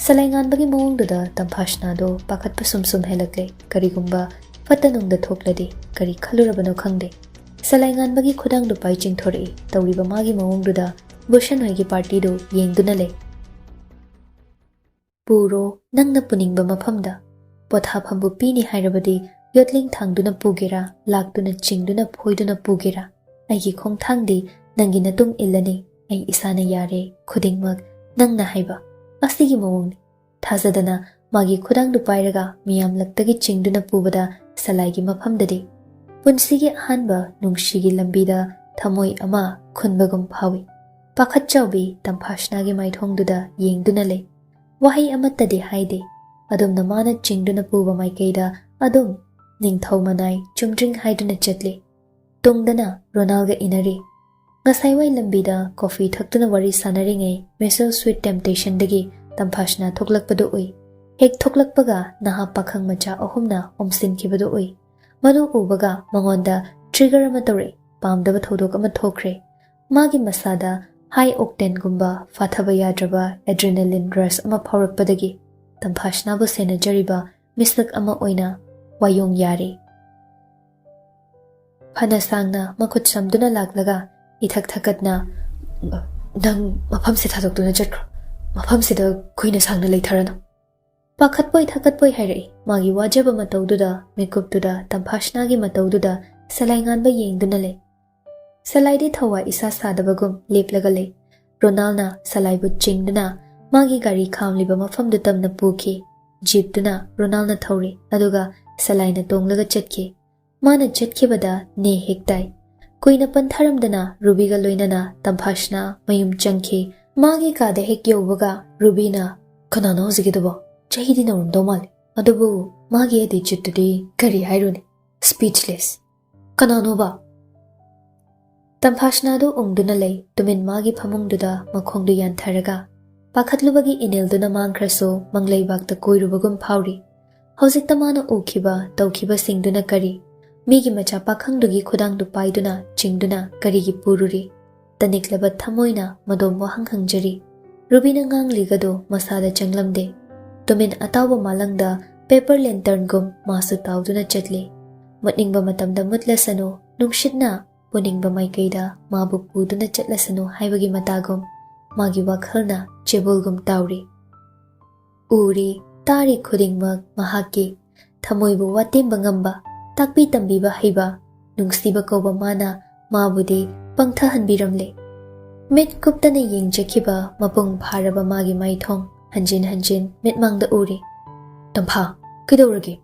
ꯁꯂꯥꯏꯉꯥꯟꯕꯒꯤ ꯃꯑꯣꯡꯗꯨꯗ ꯇꯝꯐꯥꯁꯅꯥꯗꯣ ꯄꯥꯈꯠꯄ ꯁꯨꯝ ꯁꯨꯝ ꯍꯦꯜꯂꯛꯂꯦ꯫ ꯀꯔꯤꯒꯨꯝꯕ ꯐꯠꯇ ꯅꯨꯡꯗ ꯊꯣꯛꯂꯗꯤ, ꯀꯔꯤ ꯈꯜꯂꯨꯔꯕꯅꯣ ꯈꯪꯗꯦ꯫ ꯁꯂꯥꯏꯉꯥꯟꯕꯒꯤ ꯈꯨꯗꯥꯡꯗꯨ ꯄꯥꯏ ꯆꯤꯡꯊꯣꯔꯛꯏ꯫ ꯇꯧꯔꯤꯕ ꯃꯥꯒꯤ ꯃꯑꯣꯡꯗꯨꯗ ꯕꯨꯁꯟ ꯍꯣꯏꯒꯤ ꯄꯥꯔꯇꯤꯗꯨ ꯌꯦꯡꯗꯨꯅ ꯂꯩ꯫ ꯄꯨꯔꯣ, ꯅꯪꯅ ꯄꯨꯅꯤꯡꯕ ꯃꯐꯝꯗ꯫ ꯄꯣꯊꯥꯐꯝꯕꯨ ꯄꯤꯅꯤ ꯍꯥꯏꯔꯕꯗꯤ ꯌꯣꯠꯂꯤꯡ ꯊꯥꯡꯗꯨꯅ ꯄꯨꯒꯦꯔꯥ, ꯂꯥꯛꯇꯨꯅ ꯆꯤꯡꯗꯨꯅ ꯐꯣꯏꯗꯨꯅ ꯄꯨꯒꯦꯔꯥ, ꯑꯩꯒꯤ ꯈꯣꯡꯊꯥꯡꯗꯤ ꯅꯪꯒꯤ ꯅꯇꯨꯡ ꯏꯜꯂꯅꯤ꯫ ꯑꯩ ꯏꯁꯥꯅ ꯌꯥꯔꯦ, ꯈꯨꯗꯤꯡꯃꯛ ꯅꯪꯅ ꯍꯥꯏꯕ꯫ ꯑꯁꯤꯒꯤ ꯃꯑꯣꯡꯅꯤ꯫ ꯊꯥꯖꯗꯅ ꯃꯥꯒꯤ ꯈꯨꯗꯥꯡꯗꯨ ꯄꯥꯏꯔꯒ ꯃꯤꯌꯥꯝꯂꯛꯇꯒꯤ ꯆꯤꯡꯗꯨꯅ ꯄꯨꯕꯗ ꯁꯂꯥꯏꯒꯤ ꯃꯐꯝꯗꯗꯤ ꯄꯨꯟꯁꯤꯒꯤ ꯑꯍꯥꯟꯕ ꯅꯨꯡꯁꯤꯒꯤ ꯂꯝꯕꯤꯗ ꯊꯃꯣꯏ ꯑꯃ ꯈꯨꯟꯕꯒꯨꯝ ꯐꯥꯎꯏ꯫ ꯄꯥꯈꯠ ꯆꯥꯎꯕꯤ ꯇꯝꯐꯥꯁꯅꯥꯒꯤ ꯃꯥꯏꯊꯣꯡꯗꯨꯗ ꯌꯦꯡꯗꯨꯅ ꯂꯩ꯫ ꯋꯥꯍꯩ ꯑꯃꯠꯇꯗꯤ ꯍꯥꯏꯗꯦ꯫ ꯑꯗꯨꯝꯅ ꯃꯥꯅ ꯆꯤꯡꯗꯨꯅ ꯄꯨꯕ ꯃꯥꯏꯀꯩꯗ ꯑꯗꯨꯝ ꯅꯤꯡꯊꯧ ꯃꯅꯥꯏ ꯆꯨꯝꯗ꯭ꯔꯤꯡ ꯍꯥꯏꯗꯨꯅ ꯆꯠꯂꯤ꯫ ꯇꯨꯡꯗꯅ ꯔꯣꯅꯥꯜꯒ ꯏꯟꯅꯔꯤ꯫ ꯉꯁꯥꯏꯋꯥꯏ ꯂꯝꯕꯤꯗ ꯀꯣꯐꯤ ꯊꯛꯇꯨꯅ ꯋꯥꯔꯤ ꯁꯥꯟꯅꯔꯤꯉꯩ ꯃꯤꯁꯦꯜ ꯁ꯭ꯋꯤꯠ ꯇꯦꯝꯞꯇꯦꯁꯟꯗꯒꯤ ꯇꯝꯐꯥꯁꯅꯥ ꯊꯣꯛꯂꯛꯄꯗꯨ ꯎꯏ꯫ ꯍꯦꯛ ꯊꯣꯛꯂꯛꯄꯒ ꯅꯍꯥ ꯄꯥꯈꯪ ꯃꯆꯥ ꯑꯍꯨꯝꯅ ꯑꯣꯝꯁꯤꯟꯈꯤꯕꯗꯨ ꯎꯏ꯫ ꯃꯗꯨ ꯎꯕꯒ ꯃꯉꯣꯟꯗ ꯇ꯭ꯔꯤꯒꯔ ꯑꯃ ꯇꯧꯔꯛꯏ꯫ ꯄꯥꯝꯗꯕ ꯊꯧꯗꯣꯛ ꯑꯃ ꯊꯣꯛꯈ꯭ꯔꯦ꯫ ꯃꯥꯒꯤ ꯃꯁꯥꯗ ꯍꯥꯏ ꯑꯣꯛꯇꯦꯟꯒꯨꯝꯕ ꯐꯥꯊꯕ ꯌꯥꯗ꯭ꯔꯕ ꯑꯦꯗ꯭ꯔꯤꯅꯦꯂꯤꯟ ꯔꯁ ꯑꯃ ꯐꯥꯎꯔꯛꯄꯗꯒꯤ ꯇꯝꯐꯥꯁꯅꯥꯕꯨ ꯁꯦꯟꯅꯖꯔꯤꯕ ꯃꯤꯁꯛ ꯑꯃ ꯑꯣꯏꯅ ꯋꯥꯌꯣꯡ ꯌꯥꯔꯦ꯫ ꯐꯅ ꯁꯥꯡꯅ ꯃꯈꯨꯠ ꯁꯝꯗꯨꯅ ꯂꯥꯛꯂꯒ ꯏꯊꯛ ꯊꯛꯀꯠꯅ, "ꯅꯪ ꯃꯐꯝꯁꯦ ꯊꯥꯗꯣꯛꯇꯨꯅ ꯆꯠꯈ꯭ꯔꯣ꯫ ꯃꯐꯝꯁꯤꯗ ꯀꯨꯏꯅ ꯁꯥꯡꯅ ꯂꯩꯊꯔꯅꯨ꯫" ꯄꯥꯈꯠꯄꯣꯏ ꯊꯥꯀꯠꯄꯣꯏ ꯍꯥꯏꯔꯛꯏ꯫ ꯃꯥꯒꯤ ꯋꯥꯖꯕ ꯃꯇꯧꯗꯨꯗ, ꯃꯤꯀꯨꯞꯇꯨꯗ, ꯇꯝꯐꯥꯁꯅꯥꯒꯤ ꯃꯇꯧꯗꯨꯗ ꯁꯂꯥꯏꯉꯥꯟꯕ ꯌꯦꯡꯗꯨꯅ ꯂꯩ꯫ ꯁꯂꯥꯏꯗꯤ ꯊꯋꯥꯏ ꯏꯁꯥ ꯁꯥꯗꯕꯒꯨꯝ ꯂꯦꯞꯂꯒ ꯂꯩ꯫ ꯔꯣꯅꯥꯜꯅ ꯁꯂꯥꯏꯕꯨ ꯆꯤꯡꯗꯨꯅ ꯃꯥꯒꯤ ꯒꯥꯔꯤ ꯈꯥꯝꯂꯤꯕ ꯃꯐꯝꯗꯨ ꯇꯝꯅ ꯄꯨꯈꯤ꯫ ꯖꯤꯞꯇꯨꯅ ꯔꯣꯅꯥꯜꯅ ꯊꯧꯔꯤ, ꯑꯗꯨꯒ ꯁꯂꯥꯏꯅ ꯇꯣꯡꯂꯒ ꯆꯠꯈꯤ꯫ ꯃꯥꯅ ꯆꯠꯈꯤꯕꯗ ꯅꯦ ꯍꯦꯛ ꯇꯥꯏ꯫ ꯀꯨꯏꯅ ꯄꯟꯊꯔꯝꯗꯅ ꯔꯨꯕꯤꯒ ꯂꯣꯏꯅꯅ ꯇꯝꯐꯥꯁꯅꯥ ꯃꯌꯨꯝ ꯆꯪꯈꯤ꯫ ꯃꯥꯒꯤ ꯀꯥꯗ ꯍꯦꯛ ꯌꯧꯕꯒ ꯔꯨꯕꯤꯅ, "ꯀꯅꯥꯅꯣ ꯍꯧꯖꯤꯛꯀꯤꯗꯨꯕꯣ? ꯆꯍꯤꯗꯤ ꯅꯧꯔꯝꯗꯧ ꯃꯥꯜꯂꯤ꯫ ꯑꯗꯨꯕꯨ ꯃꯥꯒꯤ ꯑꯦꯇꯤꯆ꯭ꯌꯨꯠꯇꯨꯗꯤ ꯀꯔꯤ ꯍꯥꯏꯔꯨꯅꯤ? ꯁ꯭ꯄꯤꯆꯂꯦꯁ꯫ ꯀꯅꯥꯅꯣꯕ?" ꯇꯝꯐꯥꯁꯅꯥꯗꯨ ꯎꯪꯗꯨꯅ ꯂꯩ꯫ ꯇꯨꯃꯤꯟ ꯃꯥꯒꯤ ꯐꯃꯨꯡꯗꯨꯗ ꯃꯈꯣꯡꯗꯨ ꯌꯥꯟꯊꯔꯒ ꯄꯥꯈꯠꯂꯨꯕꯒꯤ ꯏꯅꯤꯜꯗꯨꯅ ꯃꯥꯡꯈ꯭ꯔꯁꯨ ꯃꯪꯂꯩꯕꯥꯛꯇ ꯀꯣꯏꯔꯨꯕꯒꯨꯝ ꯐꯥꯎꯔꯤ꯫ ꯍꯧꯖꯤꯛꯇ ꯃꯥꯅ ꯎꯈꯤꯕ, ꯇꯧꯈꯤꯕꯁꯤꯡꯗꯨꯅ ꯀꯔꯤ? ꯃꯤꯒꯤ ꯃꯆꯥ ꯄꯥꯈꯪꯗꯨꯒꯤ ꯈꯨꯗꯥꯡꯗꯨ ꯄꯥꯏꯗꯨꯅ ꯆꯤꯡꯗꯨꯅ ꯀꯔꯤꯒꯤ ꯄꯨꯔꯨꯔꯤ? ꯇꯅꯤꯛꯂꯕ ꯊꯃꯣꯏꯅ ꯃꯗꯣꯝꯕꯨ ꯍꯪ ꯍꯪꯖꯔꯤ꯫ ꯔꯨꯕꯤꯅ ꯉꯥꯡꯂꯤꯒꯗꯨ ꯃꯁꯥꯗ ꯆꯪꯂꯝꯗꯦ꯫ ꯇꯨꯃꯤꯟ ꯑꯇꯥꯎꯕ ꯃꯥꯂꯪꯗ paper lanternꯒꯨꯝ ꯃꯥꯁꯨ ꯇꯥꯎꯗꯨꯅ ꯆꯠꯂꯤ꯫ ꯃꯨꯠꯅꯤꯡꯕ ꯃꯇꯝꯗ ꯃꯨꯠꯂꯁꯅꯨ, ꯅꯨꯡꯁꯤꯠꯅ ꯄꯨꯅꯤꯡꯕ ꯃꯥꯏꯀꯩꯗ ꯃꯥꯕꯨ ꯄꯨꯗꯨꯅ ꯆꯠꯂꯁꯅꯨ ꯍꯥꯏꯕꯒꯤ ꯃꯇꯥꯒꯨꯝ ꯃꯥꯒꯤ ꯋꯥꯈꯜꯅ ꯆꯦꯕꯣꯜꯒꯨꯝ ꯇꯥꯎꯔꯤ꯫ ꯎꯔꯤ, ꯇꯥꯔꯤ ꯈꯨꯗꯤꯡꯃꯛ ꯃꯍꯥꯛꯀꯤ ꯊꯃꯣꯏꯕꯨ ꯋꯥꯇꯦꯝꯕ ꯉꯝꯕ, ꯇꯥꯛꯄꯤ ꯇꯝꯕꯤꯕ ꯍꯩꯕ, ꯅꯨꯡꯁꯤꯕ ꯀꯧꯕ ꯃꯥꯅ ꯃꯥꯕꯨꯗꯤ ꯄꯪꯊꯍꯟꯕꯤꯔꯝꯂꯦ꯫ ꯃꯤꯠ ꯀꯨꯞꯇꯅ ꯌꯦꯡꯖꯈꯤꯕ ꯃꯄꯨꯡ ꯐꯥꯔꯕ ꯃꯥꯒꯤ ꯃꯥꯏꯊꯣꯡ ꯍꯟꯖꯤꯟ ꯍꯟꯖꯤꯟ ꯃꯤꯠꯃꯥꯡꯗ ꯎꯔꯤ꯫ "ꯇꯝꯐꯥ, ꯀꯩꯗꯧꯔꯒꯦ?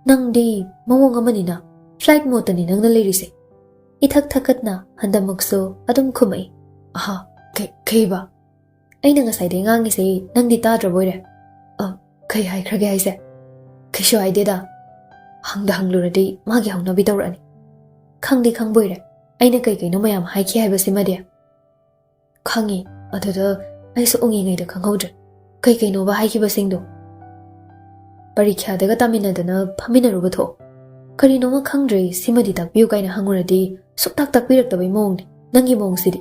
ꯅꯪꯗꯤ ꯃꯑꯣꯡ ꯑꯃꯅꯤꯅ, flight modeꯇꯅꯤ ꯅꯪꯅ ꯂꯩꯔꯤꯁꯦ꯫" ꯏꯊꯛ ꯊꯛꯀꯠꯅ ꯍꯟꯗꯃꯨꯛꯁꯨ ꯑꯗꯨꯝ ꯈꯨꯝꯃꯛꯏ꯫ "ꯑꯍꯥ, ꯀꯩ-, ꯀꯩꯕ?" "ꯑꯩꯅ ꯉꯁꯥꯏꯗꯩ ꯉꯥꯡꯉꯤꯁꯦ ꯅꯪꯗꯤ ꯇꯥꯗ꯭ꯔꯕꯣꯏꯔꯦ?" "ꯑ, ꯀꯩ ꯍꯥꯏꯈ꯭ꯔꯒꯦ ꯍꯥꯏꯁꯦ?" "ꯀꯩꯁꯨ ꯍꯥꯏꯗꯦꯗ꯫ ꯍꯪꯗ ꯍꯪꯂꯨꯔꯗꯤ ꯃꯥꯒꯤ ꯍꯧꯅꯕꯤ ꯇꯧꯔꯛꯑꯅꯤ꯫" "ꯈꯪꯗꯤ ꯈꯪꯕꯣꯏꯔꯦ꯫ ꯑꯩꯅ ꯀꯩ ꯀꯩꯅꯣ ꯃꯌꯥꯝ ꯍꯥꯏꯈꯤ ꯍꯥꯏꯕꯁꯤꯃꯗꯤ?" "ꯈꯪꯉꯤ, ꯑꯗꯨꯗ ꯑꯩꯁꯨ ꯎꯪꯉꯤꯉꯩꯗ ꯈꯪꯍꯧꯗ꯭ꯔꯦ꯫ ꯀꯩ ꯀꯩꯅꯣꯕ ꯍꯥꯏꯈꯤꯕꯁꯤꯡꯗꯣ?" "ꯄꯔꯤꯈ꯭ꯌꯥꯗꯒ ꯇꯥꯃꯤꯟꯅꯗꯅ ꯐꯝꯃꯤꯟꯅꯔꯨꯕ ꯊꯣꯛꯑꯣ꯫" "ꯀꯔꯤꯅꯣꯃ ꯈꯪꯗ꯭ꯔꯦ, ꯁꯤꯃꯗꯤ ꯇꯥꯛꯄꯤꯌꯨ" ꯀꯥꯏꯅ ꯍꯪꯉꯨꯔꯗꯤ ꯁꯨꯛꯇꯥꯛ ꯇꯥꯛꯄꯤꯔꯛꯇꯕꯩ ꯃꯑꯣꯡꯅꯤ ꯅꯪꯒꯤ ꯃꯑꯣꯡꯁꯤꯗꯤ꯫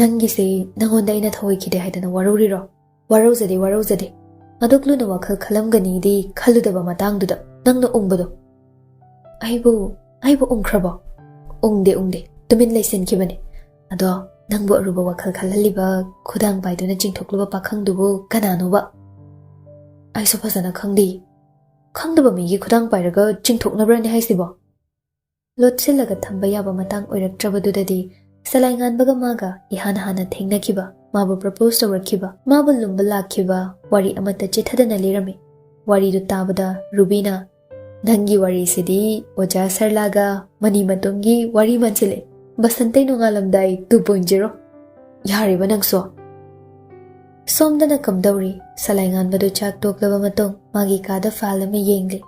"ꯅꯪꯒꯤꯁꯦ ꯅꯪꯉꯣꯟꯗ ꯑꯩꯅ ꯊꯧꯑꯣꯏꯈꯤꯗꯦ ꯍꯥꯏꯗꯅ ꯋꯥꯔꯧꯔꯤꯔꯣ?" "ꯋꯥꯔꯧꯖꯗꯦ, ꯋꯥꯔꯧꯖꯗꯦ꯫ ꯑꯗꯨꯛ ꯂꯨꯅ ꯋꯥꯈꯜ ꯈꯜꯂꯝꯒꯅꯤꯗꯤ ꯈꯜꯂꯨꯗꯕ ꯃꯇꯥꯡꯗꯨꯗ ꯅꯪꯅ ꯎꯪꯕꯗꯣ꯫" "ꯑꯩꯕꯨ, ꯑꯩꯕꯨ ꯎꯪꯈ꯭ꯔꯕꯣ?" "ꯎꯪꯗꯦ, ꯎꯪꯗꯦ꯫ ꯇꯨꯃꯤꯟ ꯂꯩꯁꯤꯟꯈꯤꯕꯅꯦ꯫ ꯑꯗꯣ ꯅꯪꯕꯨ ꯑꯔꯨꯕ ꯋꯥꯈꯜ ꯈꯜꯍꯜꯂꯤꯕ, ꯈꯨꯗꯥꯡ ꯄꯥꯏꯗꯨꯅ ꯆꯤꯡꯊꯣꯛꯂꯨꯕ ꯄꯥꯈꯪꯗꯨꯕꯨ ꯀꯅꯥꯅꯣꯕ?" "ꯑꯩꯁꯨ ꯐꯖꯅ ꯈꯪꯗꯦ꯫ ꯈꯪꯗꯕ ꯃꯤꯒꯤ ꯈꯨꯗꯥꯡ ꯄꯥꯏꯔꯒ ꯆꯤꯡꯊꯣꯛꯅꯕ꯭ꯔꯅꯦ ꯍꯥꯏꯁꯤꯕꯣ?" ꯂꯣꯠꯁꯤꯜꯂꯒ ꯊꯝꯕ ꯌꯥꯕ ꯃꯇꯥꯡ ꯑꯣꯏꯔꯛꯇ꯭ꯔꯕꯗꯨꯗꯗꯤ ꯁꯂꯥꯏꯉꯥꯟꯕꯒ ꯃꯥꯒ ꯏꯍꯥꯟ ꯍꯥꯟꯅ ꯊꯦꯡꯅꯈꯤꯕ, ꯃꯥꯕꯨ propose ꯇꯧꯔꯛꯈꯤꯕ, ꯃꯥꯕꯨ ꯂꯨꯝꯕ ꯂꯥꯛꯈꯤꯕ ꯋꯥꯔꯤ ꯑꯃꯠꯇ ꯆꯤꯊꯗꯅ ꯂꯤꯔꯝꯃꯤ꯫ ꯋꯥꯔꯤꯗꯨ ꯇꯥꯕꯗ ꯔꯨꯕꯤꯅ, "ꯅꯪꯒꯤ ꯋꯥꯔꯤꯁꯤꯗꯤ ꯑꯣꯖꯥ ꯁꯔꯂꯥꯒ ꯃꯅꯤ ꯃꯇꯣꯝꯒꯤ ꯋꯥꯔꯤ ꯃꯥꯟꯁꯤꯜꯂꯛꯑꯦ꯫ ꯕꯁꯟꯇꯩ ꯅꯣꯡꯉꯥꯜꯂꯝꯗꯥꯏ two point zero꯫ ꯌꯥꯔꯦꯕ ꯅꯪꯁꯨ꯫" ꯁꯣꯝꯗꯅ ꯀꯝꯗꯧꯔꯤ? ꯁꯂꯥꯏꯉꯥꯟꯕꯗꯨ ꯆꯥꯛ ꯇꯣꯛꯂꯕ ꯃꯇꯨꯡ ꯃꯥꯒꯤ ꯀꯥꯗ file ꯑꯃ ꯌꯦꯡꯂꯤ꯫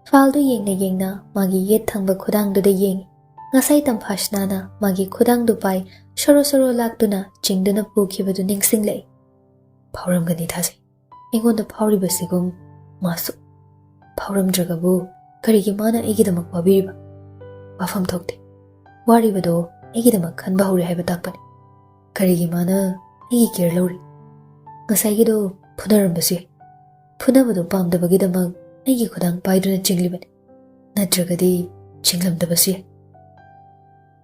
Fileꯗꯨ ꯌꯦꯡꯅ ꯌꯦꯡꯅ ꯃꯥꯒꯤ ꯌꯦꯠ ꯊꯪꯕ ꯈꯨꯗꯥꯡꯗꯨꯗ ꯌꯦꯡꯉꯤ꯫ ꯉꯁꯥꯏ ꯇꯝꯐꯥꯁꯅꯥꯅ ꯃꯥꯒꯤ ꯈꯨꯗꯥꯡꯗꯨ ꯄꯥꯏ ꯁꯣꯔꯣ ꯁꯣꯔꯣ ꯂꯥꯛꯇꯨꯅ ꯆꯤꯡꯗꯨꯅ ꯄꯨꯈꯤꯕꯗꯨ ꯅꯤꯡꯁꯤꯡꯂꯛꯏ꯫ ꯐꯥꯎꯔꯝꯒꯅꯤ ꯊꯥꯖꯩ꯫ ꯑꯩꯉꯣꯟꯗ ꯐꯥꯎꯔꯤꯕꯁꯤꯒꯨꯝ ꯃꯥꯁꯨ꯫ ꯐꯥꯎꯔꯝꯗ꯭ꯔꯒꯕꯨ ꯀꯔꯤꯒꯤ ꯃꯥꯅ ꯑꯩꯒꯤꯗꯃꯛ ꯋꯥꯕꯤꯔꯤꯕ? ꯋꯥꯐꯝ ꯊꯣꯛꯇꯦ꯫ ꯋꯥꯔꯤꯕꯗꯣ ꯑꯩꯒꯤꯗꯃꯛ ꯈꯟꯕ ꯍꯧꯔꯦ ꯍꯥꯏꯕ ꯇꯥꯛꯄꯅꯤ꯫ ꯀꯔꯤꯒꯤ ꯃꯥꯅ ꯑꯩꯒꯤ ꯀꯦꯌꯔ ꯂꯧꯔꯤ? ꯉꯁꯥꯏꯒꯤꯗꯣ ꯐꯨꯅꯔꯝꯕꯁꯨ ꯌꯥꯏ꯫ ꯐꯨꯅꯕꯗꯣ ꯄꯥꯝꯗꯕꯒꯤꯗꯃꯛ ꯑꯩꯒꯤ ꯈꯨꯗꯥꯡ ꯄꯥꯏꯗꯨꯅ ꯆꯤꯡꯂꯤꯕꯅꯤ꯫ ꯅꯠꯇ꯭ꯔꯒꯗꯤ ꯆꯤꯡꯂꯝꯗꯕꯁꯨ ꯌꯥꯏ꯫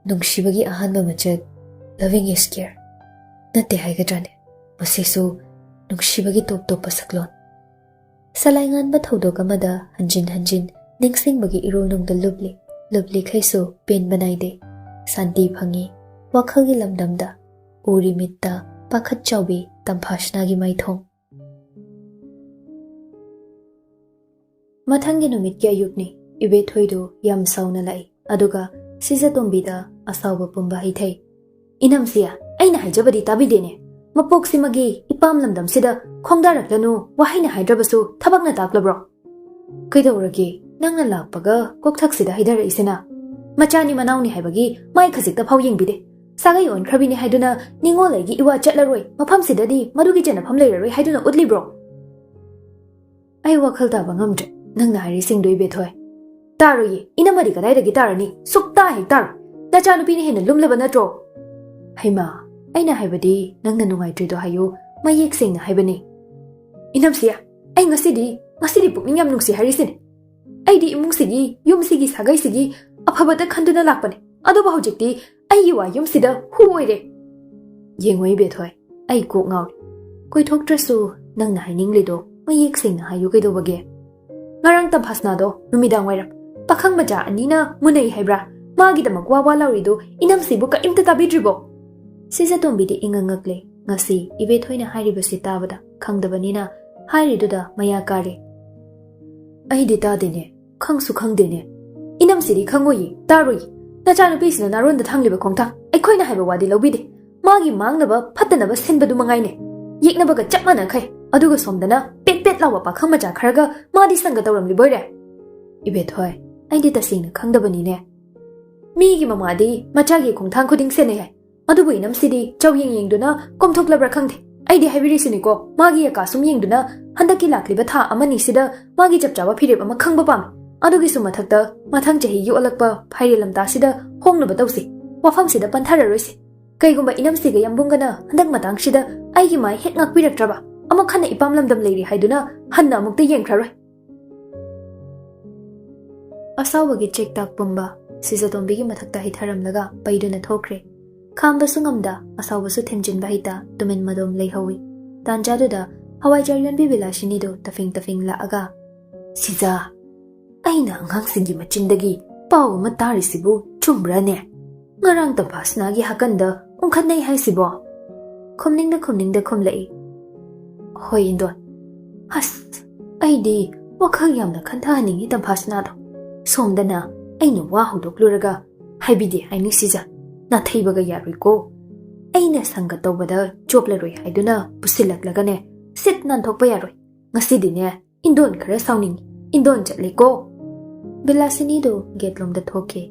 ꯅꯨꯡꯁꯤꯕꯒꯤ ꯑꯍꯥꯟꯕ ꯃꯆꯛ, loving is care, ꯅꯠꯇꯦ ꯍꯥꯏꯒꯗ꯭ꯔꯥꯅꯦ? ꯃꯁꯤꯁꯨ ꯅꯨꯡꯁꯤꯕꯒꯤ ꯇꯣꯞ ꯇꯣꯞꯄ ꯁꯛꯂꯣꯟ꯫ ꯁꯂꯥꯏꯉꯥꯟꯕ ꯊꯧꯗꯣꯛ ꯑꯃꯗ ꯍꯟꯖꯤꯟ ꯍꯟꯖꯤꯟ ꯅꯤꯡꯁꯤꯡꯕꯒꯤ ꯏꯔꯣꯜꯅꯨꯡꯗ ꯂꯨꯞꯂꯤ꯫ ꯂꯨꯞꯂꯤꯈꯩꯁꯨ ꯄꯦꯟꯕ ꯅꯥꯏꯗꯦ꯫ ꯁꯥꯟꯇꯤ ꯐꯪꯉꯤ ꯋꯥꯈꯜꯒꯤ ꯂꯝꯗꯝꯗ꯫ ꯎꯔꯤ ꯃꯤꯠꯇ ꯄꯥꯈꯠ ꯆꯥꯎꯕꯤ ꯇꯝꯐꯥꯁꯅꯥꯒꯤ ꯃꯥꯏꯊꯣꯡ꯫ ꯃꯊꯪꯒꯤ ꯅꯨꯃꯤꯠꯀꯤ ꯑꯌꯨꯛꯅꯤ꯫ ꯏꯕꯦꯊꯣꯏꯗꯨ ꯌꯥꯝ ꯁꯥꯎꯅ ꯂꯥꯛꯏ, ꯑꯗꯨꯒ ꯁꯤꯖꯇꯣꯝꯕꯤꯗ ꯑꯁꯥꯎꯕ ꯄꯨꯝꯕ ꯍꯩꯊꯩ꯫ "ꯏꯅꯝꯁꯤ, ꯑꯩꯅ ꯍꯥꯏꯖꯕꯗꯤ ꯇꯥꯕꯤꯗꯦꯅꯦ꯫ ꯃꯄꯣꯛꯁꯤꯃꯒꯤ ꯏꯄꯥꯝ ꯂꯝꯗꯝꯁꯤꯗ ꯈꯣꯡꯗꯥꯔꯛꯂꯅꯨ ꯋꯥꯍꯩꯅ ꯍꯥꯏꯗ꯭ꯔꯕꯁꯨ ꯊꯕꯛꯅ ꯇꯥꯛꯂꯕ꯭ꯔꯣ? ꯀꯩꯗꯧꯔꯒꯦ? ꯅꯪꯅ ꯂꯥꯛꯄꯒ ꯀꯣꯛꯊꯛꯁꯤꯗ ꯍꯩꯊꯔꯛꯏꯁꯤꯅ? ꯃꯆꯥꯅꯤ ꯃꯅꯥꯎꯅꯤ ꯍꯥꯏꯕꯒꯤ ꯃꯥꯏ ꯈꯖꯤꯛꯇ ꯐꯥꯎ ꯌꯦꯡꯕꯤꯗꯦ꯫ ꯁꯥꯒꯩ ꯑꯣꯟꯈ꯭ꯔꯕꯤꯅꯤ ꯍꯥꯏꯗꯨꯅ ꯅꯤꯡꯉꯣꯜ ꯑꯩꯒꯤ ꯏꯋꯥ ꯆꯠꯂꯔꯣꯏ, ꯃꯐꯝꯁꯤꯗꯗꯤ ꯃꯗꯨꯒꯤ ꯆꯟꯅꯐꯝ ꯂꯩꯔꯔꯣꯏ ꯍꯥꯏꯗꯨꯅ ꯎꯠꯂꯤꯕ꯭ꯔꯣ?" "ꯑꯩ ꯋꯥꯈꯜ ꯇꯥꯕ ꯉꯝꯗ꯭ꯔꯦ ꯅꯪꯅ ꯍꯥꯏꯔꯤꯁꯤꯡꯗꯣ, ꯏꯕꯦꯊꯣꯏ꯫ ꯇꯥꯔꯣꯏꯌꯦ, ꯏꯅꯝꯃꯗꯤ ꯀꯗꯥꯏꯗꯒꯤ ꯇꯥꯔꯅꯤ? ꯁꯨꯛꯇꯥ ꯍꯦꯛ ꯇꯥꯔꯣꯏ꯫ ꯅꯆꯥꯅꯨꯄꯤꯅ ꯍꯦꯟꯅ ꯂꯨꯝꯂꯕ ꯅꯠꯇ꯭ꯔꯣ?" "ꯍꯩꯃꯥ, ꯑꯩꯅ ꯍꯥꯏꯕꯗꯤ ꯅꯪꯅ ꯅꯨꯡꯉꯥꯏꯇ꯭ꯔꯤꯗꯣ ꯍꯥꯏꯌꯨ, ꯃꯌꯦꯛ ꯁꯦꯡꯅ ꯍꯥꯏꯕꯅꯤ꯫ ꯏꯅꯝꯁꯤ, ꯑꯩ ꯉꯁꯤꯗꯤ, ꯉꯁꯤꯗꯤ ꯄꯨꯛꯅꯤꯡ ꯌꯥꯝ ꯅꯨꯡꯁꯤ ꯍꯥꯏꯔꯤꯁꯤꯅꯤ꯫ ꯑꯩꯗꯤ ꯏꯃꯨꯡꯁꯤꯒꯤ, ꯌꯨꯝꯁꯤꯒꯤ, ꯁꯥꯒꯩꯁꯤꯒꯤ ꯑꯐꯕꯇ ꯈꯟꯗꯨꯅ ꯂꯥꯛꯄꯅꯤ꯫ ꯑꯗꯨꯕꯨ ꯍꯧꯖꯤꯛꯇꯤ ꯑꯩꯒꯤ ꯋꯥ ꯌꯨꯝꯁꯤꯗ ꯍꯨ ꯑꯣꯏꯔꯦ꯫ ꯌꯦꯡꯉꯣ ꯏꯕꯦꯊꯣꯏ, ꯑꯩ ꯀꯣꯛ ꯉꯥꯎꯔꯦ꯫ ꯀꯣꯏꯊꯣꯛꯇ꯭ꯔꯁꯨ ꯅꯪꯅ ꯍꯥꯏꯅꯤꯡꯂꯤꯗꯣ ꯃꯌꯦꯛ ꯁꯦꯡꯅ ꯍꯥꯏꯌꯨ ꯀꯩꯗꯧꯕꯒꯦ? ꯉꯔꯥꯡ ꯇꯝꯐꯥꯁꯅꯥꯗꯣ ꯅꯨꯃꯤꯗꯥꯡ ꯋꯥꯏꯔꯝ ꯄꯥꯈꯪ ꯃꯆꯥ ꯑꯅꯤꯅ ꯃꯨꯟꯅꯩ ꯍꯥꯏꯕ꯭ꯔꯥ? ꯃꯥꯒꯤꯗꯃꯛ ꯋꯥ ꯋꯥ ꯂꯥꯎꯔꯤꯗꯨ ꯏꯅꯝꯁꯤꯕꯨ ꯀꯔꯤꯝꯇ ꯇꯥꯕꯤꯗ꯭ꯔꯤꯕꯣ?" ꯁꯤꯖꯇꯣꯝꯕꯤꯗꯤ ꯏꯉꯛ ꯉꯛꯂꯦ꯫ ꯉꯁꯤ ꯏꯕꯦꯊꯣꯏꯅ ꯍꯥꯏꯔꯤꯕꯁꯤ ꯇꯥꯕꯗ ꯈꯪꯗꯕꯅꯤꯅ ꯍꯥꯏꯔꯤꯗꯨꯗ ꯃꯌꯥ ꯀꯥꯔꯦ꯫ "ꯑꯩꯗꯤ ꯇꯥꯗꯦꯅꯦ, ꯈꯪꯁꯨ ꯈꯪꯗꯦꯅꯦ꯫" "ꯏꯅꯝꯁꯤꯗꯤ ꯈꯪꯉꯣꯏꯌꯦ, ꯇꯥꯔꯣꯏꯌꯦ꯫ ꯅꯆꯥꯅꯨꯄꯤꯁꯤꯅ ꯅꯥꯔꯣꯟꯗ ꯊꯥꯡꯂꯤꯕ ꯈꯣꯡꯊꯥꯡ ꯑꯩꯈꯣꯏꯅ ꯍꯥꯏꯕ ꯋꯥꯗꯤ ꯂꯧꯕꯤꯗꯦ꯫ ꯃꯥꯒꯤ ꯃꯥꯡꯅꯕ ꯐꯠꯇꯅꯕ ꯁꯤꯟꯕꯗꯨ ꯃꯉꯥꯏꯅꯦ꯫ ꯌꯦꯛꯅꯕꯒ ꯆꯞ ꯃꯥꯟꯅꯈꯩ꯫ ꯑꯗꯨꯒ ꯁꯣꯝꯗꯅ ꯄꯦꯠ ꯄꯦꯠ ꯂꯥꯎꯕ ꯄꯥꯈꯪ ꯃꯆꯥ ꯈꯔꯒ ꯃꯥꯗꯤ ꯁꯪꯒ ꯇꯧꯔꯝꯂꯤꯕꯣꯏꯔꯦ꯫" "ꯏꯕꯦꯊꯣꯏ, ꯑꯩꯗꯤ ꯇꯁꯦꯡꯅ ꯈꯪꯗꯕꯅꯤꯅꯦ꯫ ꯃꯤꯒꯤ ꯃꯃꯥꯗꯤ ꯃꯆꯥꯒꯤ ꯈꯣꯡꯊꯥꯡ ꯈꯨꯗꯤꯡ ꯁꯦꯟꯅꯩ ꯍꯥꯏ꯫ ꯑꯗꯨꯕꯨ ꯏꯅꯝꯁꯤꯗꯤ ꯆꯧꯌꯦꯡ ꯌꯦꯡꯗꯨꯅ ꯀꯣꯝꯊꯣꯛꯂꯕ꯭ꯔꯥ ꯈꯪꯗꯦ꯫ ꯑꯩꯗꯤ ꯍꯥꯏꯕꯤꯔꯤꯁꯤꯅꯤꯀꯣ, ꯃꯥꯒꯤ ꯑꯀꯥ ꯁꯨꯝ ꯌꯦꯡꯗꯨꯅ ꯍꯟꯗꯛꯀꯤ ꯂꯥꯛꯂꯤꯕ ꯊꯥ ꯑꯃꯅꯤꯁꯤꯗ ꯃꯥꯒꯤ ꯆꯞ ꯆꯥꯕ ꯐꯤꯔꯦꯞ ꯑꯃ ꯈꯪꯕ ꯄꯥꯝꯃꯤ꯫ ꯑꯗꯨꯒꯤꯁꯨ ꯃꯊꯛꯇ ꯃꯊꯪ ꯆꯍꯤꯒꯤ ꯑꯣꯜꯂꯛꯄ ꯐꯥꯏꯔꯦꯜ ꯂꯝꯇꯥꯁꯤꯗ ꯍꯣꯡꯅꯕ ꯇꯧꯁꯤ꯫ ꯋꯥꯐꯝꯁꯤꯗ ꯄꯟꯊꯔꯔꯣꯏꯁꯤ꯫ ꯀꯩꯒꯨꯝꯕ ꯏꯅꯝꯁꯤꯒ ꯌꯥꯝꯕꯨꯡꯒꯅ ꯍꯟꯗꯛ ꯃꯇꯥꯡꯁꯤꯗ ꯑꯩꯒꯤ ꯃꯥꯏ ꯍꯦꯛ ꯉꯥꯛꯄꯤꯔꯛꯇ꯭ꯔꯕ, ꯑꯃꯨꯛ ꯍꯟꯅ ꯏꯄꯥꯝ ꯂꯝꯗꯝ ꯂꯩꯔꯤ ꯍꯥꯏꯗꯨꯅ ꯍꯟꯅ ꯑꯃꯨꯛꯇ ꯌꯦꯡꯈ꯭ꯔꯔꯣꯏ꯫ ꯑꯁꯥꯎꯕꯒꯤ ꯆꯦꯛꯇꯥꯛ ꯄꯨꯝꯕ ꯁꯤꯖꯇꯣꯝꯕꯤꯒꯤ ꯃꯊꯛꯇ ꯍꯩꯊꯔꯝꯂꯒ ꯄꯩꯗꯨꯅ ꯊꯣꯛꯈ꯭ꯔꯦ꯫ ꯈꯥꯝꯕꯁꯨ ꯉꯝꯗ, ꯑꯁꯥꯎꯕꯁꯨ ꯊꯦꯝꯖꯤꯟꯕ ꯍꯩꯇ, ꯇꯨꯃꯤꯟ ꯃꯗꯣꯝ ꯂꯩꯍꯧꯏ꯫ ꯇꯥꯟꯖꯥꯗꯨꯗ ꯍꯋꯥꯏꯖꯥꯔ ꯌꯣꯟꯕꯤ ꯕꯤꯂꯥꯁꯤꯅꯤꯗꯨ ꯇꯐꯤꯡ ꯇꯐꯤꯡ ꯂꯥꯛꯑꯒ, "ꯁꯤꯖ, ꯑꯩꯅ ꯑꯉꯥꯡꯁꯤꯡꯒꯤ ꯃꯆꯤꯟꯗꯒꯤ ꯄꯥꯎ ꯑꯃ ꯇꯥꯔꯤꯁꯤꯕꯨ ꯆꯨꯝꯕ꯭ꯔꯅꯦ? ꯉꯔꯥꯡ ꯇꯝꯐꯥꯁꯅꯥꯒꯤ ꯍꯥꯀꯟꯗ ꯎꯪꯈꯠꯅꯩ ꯍꯥꯏꯁꯤꯕꯣ?" ꯈꯨꯝꯅꯤꯡꯗ ꯈꯨꯝꯅꯤꯡꯗ ꯈꯨꯝꯂꯛꯏ, "ꯍꯣꯏ, ꯏꯟꯗꯣꯟ꯫ ꯑꯁ, ꯑꯩꯗꯤ ꯋꯥꯈꯜ ꯌꯥꯝꯅ ꯈꯟꯊꯍꯟꯅꯤꯡꯉꯤ ꯇꯝꯐꯥꯁꯅꯥꯗꯣ꯫ ꯁꯣꯝꯗꯅ ꯑꯩꯅ ꯋꯥ ꯍꯧꯗꯣꯛꯂꯨꯔꯒ ꯍꯥꯏꯕꯤꯗꯦ ꯍꯥꯏꯅꯤ ꯁꯤꯖ꯫ ꯅꯥꯊꯩꯕꯒ ꯌꯥꯔꯣꯏꯀꯣ꯫ ꯑꯩꯅ ꯁꯪꯒ ꯇꯧꯕꯗ ꯆꯣꯞꯂꯔꯣꯏ ꯍꯥꯏꯗꯨꯅ ꯄꯨꯁꯤꯜꯂꯛꯂꯒꯅꯦ, ꯁꯤꯠ ꯅꯥꯟꯊꯣꯛꯄ ꯌꯥꯔꯣꯏ꯫ ꯉꯁꯤꯗꯤꯅꯦ, ꯏꯟꯗꯣꯟ ꯈꯔ ꯁꯥꯎꯅꯤꯡꯉꯤ꯫ ꯏꯟꯗꯣꯟ ꯆꯠꯂꯦꯀꯣ꯫" ꯕꯤꯂꯥꯁꯤꯅꯤꯗꯨ ꯒꯦꯠꯂꯣꯝꯗ ꯊꯣꯛꯈꯤ꯫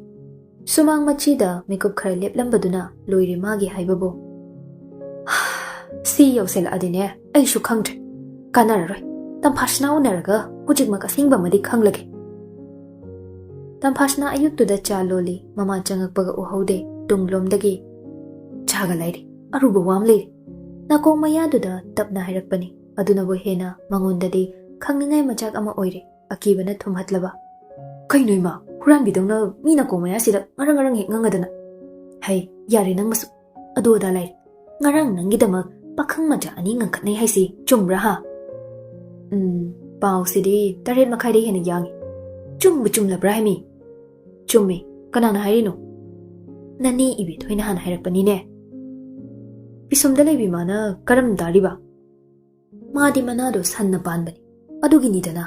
ꯁꯨꯃꯥꯡ ꯃꯆꯤꯗ ꯃꯤꯀꯨꯞ ꯈꯔ ꯂꯦꯞꯂꯝꯕꯗꯨꯅ ꯂꯣꯏꯔꯦ ꯃꯥꯒꯤ ꯍꯥꯏꯕꯕꯨ꯫ "ꯁꯤ ꯌꯧꯁꯤꯜꯂꯛꯑꯗꯤꯅꯦ, ꯑꯩꯁꯨ ꯈꯪꯗ꯭ꯔꯦ꯫ ꯀꯥꯟꯅꯔꯔꯣꯏ꯫ ꯇꯝꯐꯥꯁꯅꯥ ꯎꯅꯔꯒ ꯍꯧꯖꯤꯛꯃꯛ ꯑꯁꯦꯡꯕ ꯑꯃꯗꯤ ꯈꯪꯂꯒꯦ꯫" ꯇꯝꯐꯥꯁꯅꯥ ꯑꯌꯨꯛꯇꯨꯗ ꯆꯥ ꯂꯣꯜꯂꯤ꯫ ꯃꯃꯥ ꯆꯪꯉꯛꯄꯒ ꯎꯍꯧꯗꯦ꯫ ꯇꯨꯡꯂꯣꯝꯗꯒꯤ, "ꯆꯥꯒ ꯂꯩꯔꯤ꯫ ꯑꯔꯨꯕ ꯋꯥ ꯑꯃ ꯂꯩꯔꯤ꯫" ꯅꯥꯀꯣꯡ ꯃꯌꯥꯗꯨꯗ ꯇꯞꯅ ꯍꯥꯏꯔꯛꯄꯅꯤ꯫ ꯑꯗꯨꯅꯕꯨ ꯍꯦꯟꯅ ꯃꯉꯣꯟꯗꯗꯤ ꯈꯪꯅꯤꯡꯉꯥꯏ ꯃꯆꯥꯛ ꯑꯃ ꯑꯣꯏꯔꯦ꯫ ꯑꯀꯤꯕꯅ ꯊꯨꯝꯍꯠꯂꯕ꯫ "ꯀꯩꯅꯣ ꯏꯃꯥ, ꯍꯨꯔꯥꯟꯕꯤꯗꯧꯅ ꯃꯤ ꯅꯥꯀꯣꯡ ꯃꯌꯥꯁꯤꯗ ꯉꯔꯪ ꯉꯔꯪ ꯍꯦꯛ ꯉꯪꯉꯗꯅ?" "ꯍꯩ, ꯌꯥꯔꯦ ꯅꯪ ꯃꯁꯨ꯫ ꯑꯗꯨ ꯑꯗꯥ ꯂꯩꯔꯦ꯫ ꯉꯔꯥꯡ ꯅꯪꯒꯤꯗꯃꯛ ꯄꯥꯈꯪ ꯃꯆꯥ ꯑꯅꯤ ꯉꯪꯈꯠꯅꯩ ꯍꯥꯏꯁꯤ ꯆꯨꯝꯕ꯭ꯔꯥ ꯍꯥ?" "ꯎꯝ, ꯄꯥꯎꯁꯤꯗꯤ ꯇꯔꯦꯠ ꯃꯈꯥꯏꯗꯩ ꯍꯦꯟꯅ ꯌꯥꯡꯉꯤ꯫ ꯆꯨꯝꯕꯨ ꯆꯨꯝꯂꯕ꯭ꯔꯥ ꯍꯥꯏꯃꯤ?" "ꯆꯨꯝꯃꯤ꯫ ꯀꯅꯥꯅ ꯍꯥꯏꯔꯤꯅꯣ?" "ꯅꯅꯦ ꯏꯕꯦꯊꯣꯏꯅ ꯍꯥꯟꯅ ꯍꯥꯏꯔꯛꯄꯅꯤꯅꯦ꯫" "ꯄꯤꯁꯨꯝꯗ ꯂꯩꯕꯤ ꯃꯥꯅ ꯀꯔꯝ ꯇꯥꯔꯤꯕ?" "ꯃꯥꯗꯤ ꯃꯅꯥꯗꯣ ꯁꯟꯅ ꯄꯥꯟꯕꯅꯤ꯫ ꯑꯗꯨꯒꯤꯅꯤꯗꯅ꯫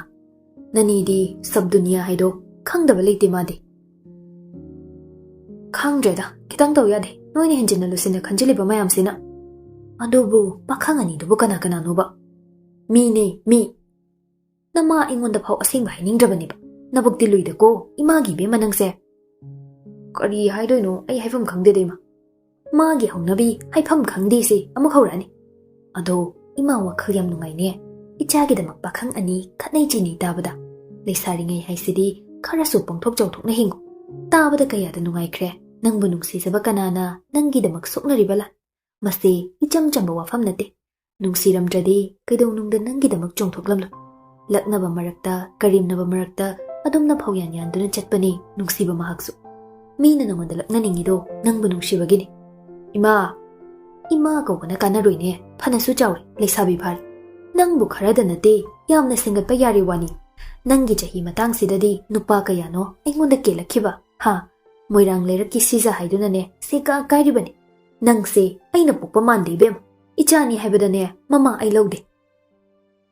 ꯅꯅꯦꯗꯤ ꯁꯕ ꯗꯨꯅꯤꯌꯥ ꯍꯥꯏꯗꯣ ꯈꯪꯗꯕ ꯂꯩꯇꯦ ꯃꯥꯗꯤ꯫" "ꯈꯪꯗ꯭ꯔꯦꯗ, ꯈꯤꯇꯪ ꯇꯧ ꯌꯥꯗꯦ, ꯅꯣꯏꯅ ꯍꯦꯟꯖꯤꯟꯅ ꯂꯨꯁꯤꯟꯅ ꯈꯟꯖꯤꯜꯂꯤꯕ ꯃꯌꯥꯝꯁꯤꯅ꯫ ꯑꯗꯨꯕꯨ ꯄꯥꯈꯪ ꯑꯅꯤꯗꯨꯕꯨ ꯀꯅꯥ ꯀꯅꯥꯅꯣꯕ?" "ꯃꯤꯅꯦ, ꯃꯤ꯫ ꯅꯃꯥ ꯑꯩꯉꯣꯟꯗ ꯐꯥꯎ ꯑꯁꯦꯡꯕ ꯍꯥꯏꯅꯤꯡꯗ꯭ꯔꯕꯅꯦꯕ꯫ ꯅꯕꯨꯛꯇꯤ ꯂꯨꯏꯗꯀꯣ, ꯏꯃꯥꯒꯤ ꯏꯕꯦꯝꯃ ꯅꯪꯁꯦ꯫" "ꯀꯔꯤ ꯍꯥꯏꯗꯣꯏꯅꯣ, ꯑꯩ ꯍꯥꯏꯐꯝ ꯈꯪꯗꯦꯗ ꯏꯃꯥ꯫ ꯃꯥꯒꯤ ꯍꯧꯅꯕꯤ ꯍꯥꯏꯐꯝ ꯈꯪꯗꯦꯁꯦ ꯑꯃꯨꯛ ꯍꯧꯔꯛꯑꯅꯤ꯫ ꯑꯗꯣ ꯏꯃꯥ ꯋꯥꯈꯜ ꯌꯥꯝ ꯅꯨꯡꯉꯥꯏꯅꯦ, ꯏꯆꯥꯒꯤꯗꯃꯛ ꯄꯥꯈꯪ ꯑꯅꯤ ꯈꯠꯅꯩ ꯆꯩꯅꯩ ꯇꯥꯕꯗ꯫ ꯂꯩꯁꯥꯔꯤꯉꯩ ꯍꯥꯏꯁꯤꯗꯤ ꯈꯔꯁꯨ ꯄꯪꯊꯣꯛ ꯆꯥꯎꯊꯣꯛꯅ ꯍꯤꯡꯉꯨ꯫ ꯇꯥꯕꯗ ꯀꯌꯥꯗ ꯅꯨꯡꯉꯥꯏꯈ꯭ꯔꯦ꯫ ꯅꯪꯕꯨ ꯅꯨꯡꯁꯤꯖꯕ ꯀꯅꯥꯅ ꯅꯪꯒꯤꯗꯃꯛ ꯁꯣꯛꯅꯔꯤꯕ ꯂꯥ? ꯃꯁꯤ ꯏꯆꯝ ꯆꯝꯕ ꯋꯥꯐꯝ ꯅꯠꯇꯦ꯫ ꯅꯨꯡꯁꯤꯔꯝꯗ꯭ꯔꯗꯤ ꯀꯩꯗꯧꯅꯨꯡꯗ ꯅꯪꯒꯤꯗꯃꯛ ꯆꯣꯡꯊꯣꯛꯂꯝꯂꯣꯏ꯫ ꯂꯛꯅꯕ ꯃꯔꯛꯇ, ꯀꯔꯦꯝꯅꯕ ꯃꯔꯛꯇ ꯑꯗꯨꯝꯅ ꯐꯧꯌꯥꯟ ꯌꯥꯟꯗꯨꯅ ꯆꯠꯄꯅꯤ ꯅꯨꯡꯁꯤꯕ ꯃꯍꯥꯛꯁꯨ꯫ ꯃꯤꯅ ꯅꯉꯣꯟꯗ ꯂꯛꯅꯅꯤꯡꯉꯤꯗꯣ ꯅꯪꯕꯨ ꯅꯨꯡꯁꯤꯕꯒꯤꯅꯤ꯫ ꯏꯃꯥ! ꯏꯃꯥ ꯀꯧꯕꯅ ꯀꯥꯟꯅꯔꯣꯏꯅꯦ, ꯐꯅꯁꯨ ꯆꯥꯎꯔꯦ, ꯂꯩꯁꯥꯕꯤ ꯐꯥꯔꯦ꯫ ꯅꯪꯕꯨ ꯈꯔꯗ ꯅꯠꯇꯦ, ꯌꯥꯝꯅ ꯁꯦꯝꯒꯠꯄ ꯌꯥꯔꯦ ꯋꯥꯅꯤ꯫ ꯅꯪꯒꯤ ꯆꯍꯤ ꯃꯇꯥꯡꯁꯤꯗꯗꯤ ꯅꯨꯄꯥ ꯀꯌꯥꯅꯣ ꯑꯩꯉꯣꯟꯗ ꯀꯦꯜꯂꯛꯈꯤꯕ, ꯍꯥ? ꯃꯣꯏꯔꯥꯡ ꯂꯩꯔꯛꯀꯤ ꯁꯤꯖ ꯍꯥꯏꯗꯨꯅꯅꯦ ꯁꯦꯒꯥ ꯀꯥꯏꯔꯤꯕꯅꯤ꯫ ꯅꯪꯁꯦ ꯑꯩꯅ ꯄꯣꯛꯄ ꯃꯥꯟꯗꯦ ꯏꯕꯦꯝ꯫ ꯏꯆꯥꯅꯤ ꯍꯥꯏꯕꯗꯅꯦ ꯃꯃꯥ ꯑꯩ ꯂꯧꯗꯦ꯫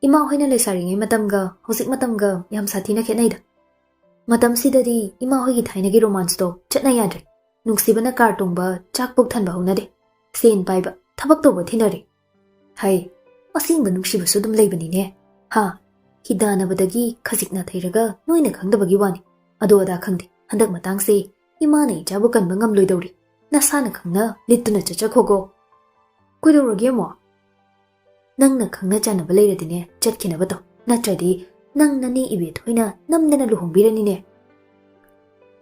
ꯏꯃꯥ ꯍꯣꯏꯅ ꯂꯩꯁꯥꯔꯤꯉꯩ ꯃꯇꯝꯒ ꯍꯧꯖꯤꯛ ꯃꯇꯝꯒ ꯌꯥꯝ ꯁꯥꯊꯤꯅ ꯈꯦꯠꯅꯩꯗ꯫ ꯃꯇꯝꯁꯤꯗꯗꯤ ꯏꯃꯥ ꯍꯣꯏꯒꯤ ꯊꯥꯏꯅꯒꯤ ꯔꯣꯃꯥꯟꯁꯇꯣ ꯆꯠꯅ ꯌꯥꯗ꯭ꯔꯦ꯫ ꯅꯨꯡꯁꯤꯕꯅ ꯀꯥꯔ ꯇꯣꯡꯕ, ꯆꯥꯛ ꯄꯨꯛ ꯊꯟꯕ ꯍꯧꯅꯗꯦ꯫ ꯁꯦꯟ ꯄꯥꯏꯕ, ꯊꯕꯛ ꯇꯧꯕ ꯊꯤꯅꯔꯦ꯫ ꯍꯩ, ꯑꯁꯦꯡꯕ ꯅꯨꯡꯁꯤꯕꯁꯨ ꯑꯗꯨꯝ ꯂꯩꯕꯅꯤꯅꯦ꯫ ꯍꯥ, ꯍꯤꯗꯥꯅꯕꯗꯒꯤ ꯈꯖꯤꯛ ꯅꯥꯊꯩꯔꯒ ꯅꯣꯏꯅ ꯈꯪꯗꯕꯒꯤ ꯋꯥꯅꯤ꯫ ꯑꯗꯣ ꯑꯗꯥ ꯈꯪꯗꯦ, ꯍꯟꯗꯛ ꯃꯇꯥꯡꯁꯦ ꯏꯃꯥꯅ ꯏꯆꯥꯕꯨ ꯀꯟꯕ ꯉꯝꯂꯣꯏꯗꯧꯔꯤ꯫ ꯅꯁꯥꯅ ꯈꯪꯅ ꯂꯤꯠꯇꯨꯅ ꯆꯠꯆꯈꯣꯀꯣ꯫ ꯀꯩꯗꯧꯔꯒꯦ ꯑꯃꯨꯛ? ꯅꯪꯅ ꯈꯪꯅ ꯆꯥꯟꯅꯕ ꯂꯩꯔꯗꯤꯅꯦ, ꯆꯠꯈꯤꯅꯕ ꯇꯧ꯫ ꯅꯠꯇ꯭ꯔꯗꯤ ꯅꯪ ꯅꯅꯦ ꯏꯕꯦꯊꯣꯏꯅ ꯅꯝꯗꯅ ꯂꯨꯍꯣꯡꯕꯤꯔꯅꯤꯅꯦ꯫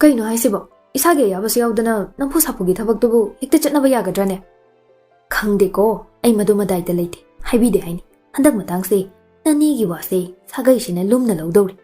ꯀꯩꯅꯣ ꯍꯥꯏꯁꯤꯕꯣ? ꯏꯁꯥꯒꯤ ꯑꯌꯥꯕꯁꯨ ꯌꯥꯎꯗꯅ ꯅꯝꯐꯨ ꯁꯥꯐꯨꯒꯤ ꯊꯕꯛꯇꯨꯕꯨ ꯍꯦꯛꯇ ꯆꯠꯅꯕ ꯌꯥꯒꯗ꯭ꯔꯥꯅꯦ? ꯈꯪꯗꯦꯀꯣ, ꯑꯩ ꯃꯗꯨ ꯃꯗꯥꯏꯗ ꯂꯩꯇꯦ, ꯍꯥꯏꯕꯤꯗꯦ ꯍꯥꯏꯅꯤ꯫ ꯍꯟꯗꯛ ꯃꯇꯥꯡꯁꯦ ꯅꯅꯦꯒꯤ ꯋꯥꯁꯦ ꯁꯥꯒꯩꯁꯤꯅ ꯂꯨꯝꯅ ꯂꯧꯗꯧꯔꯤ꯫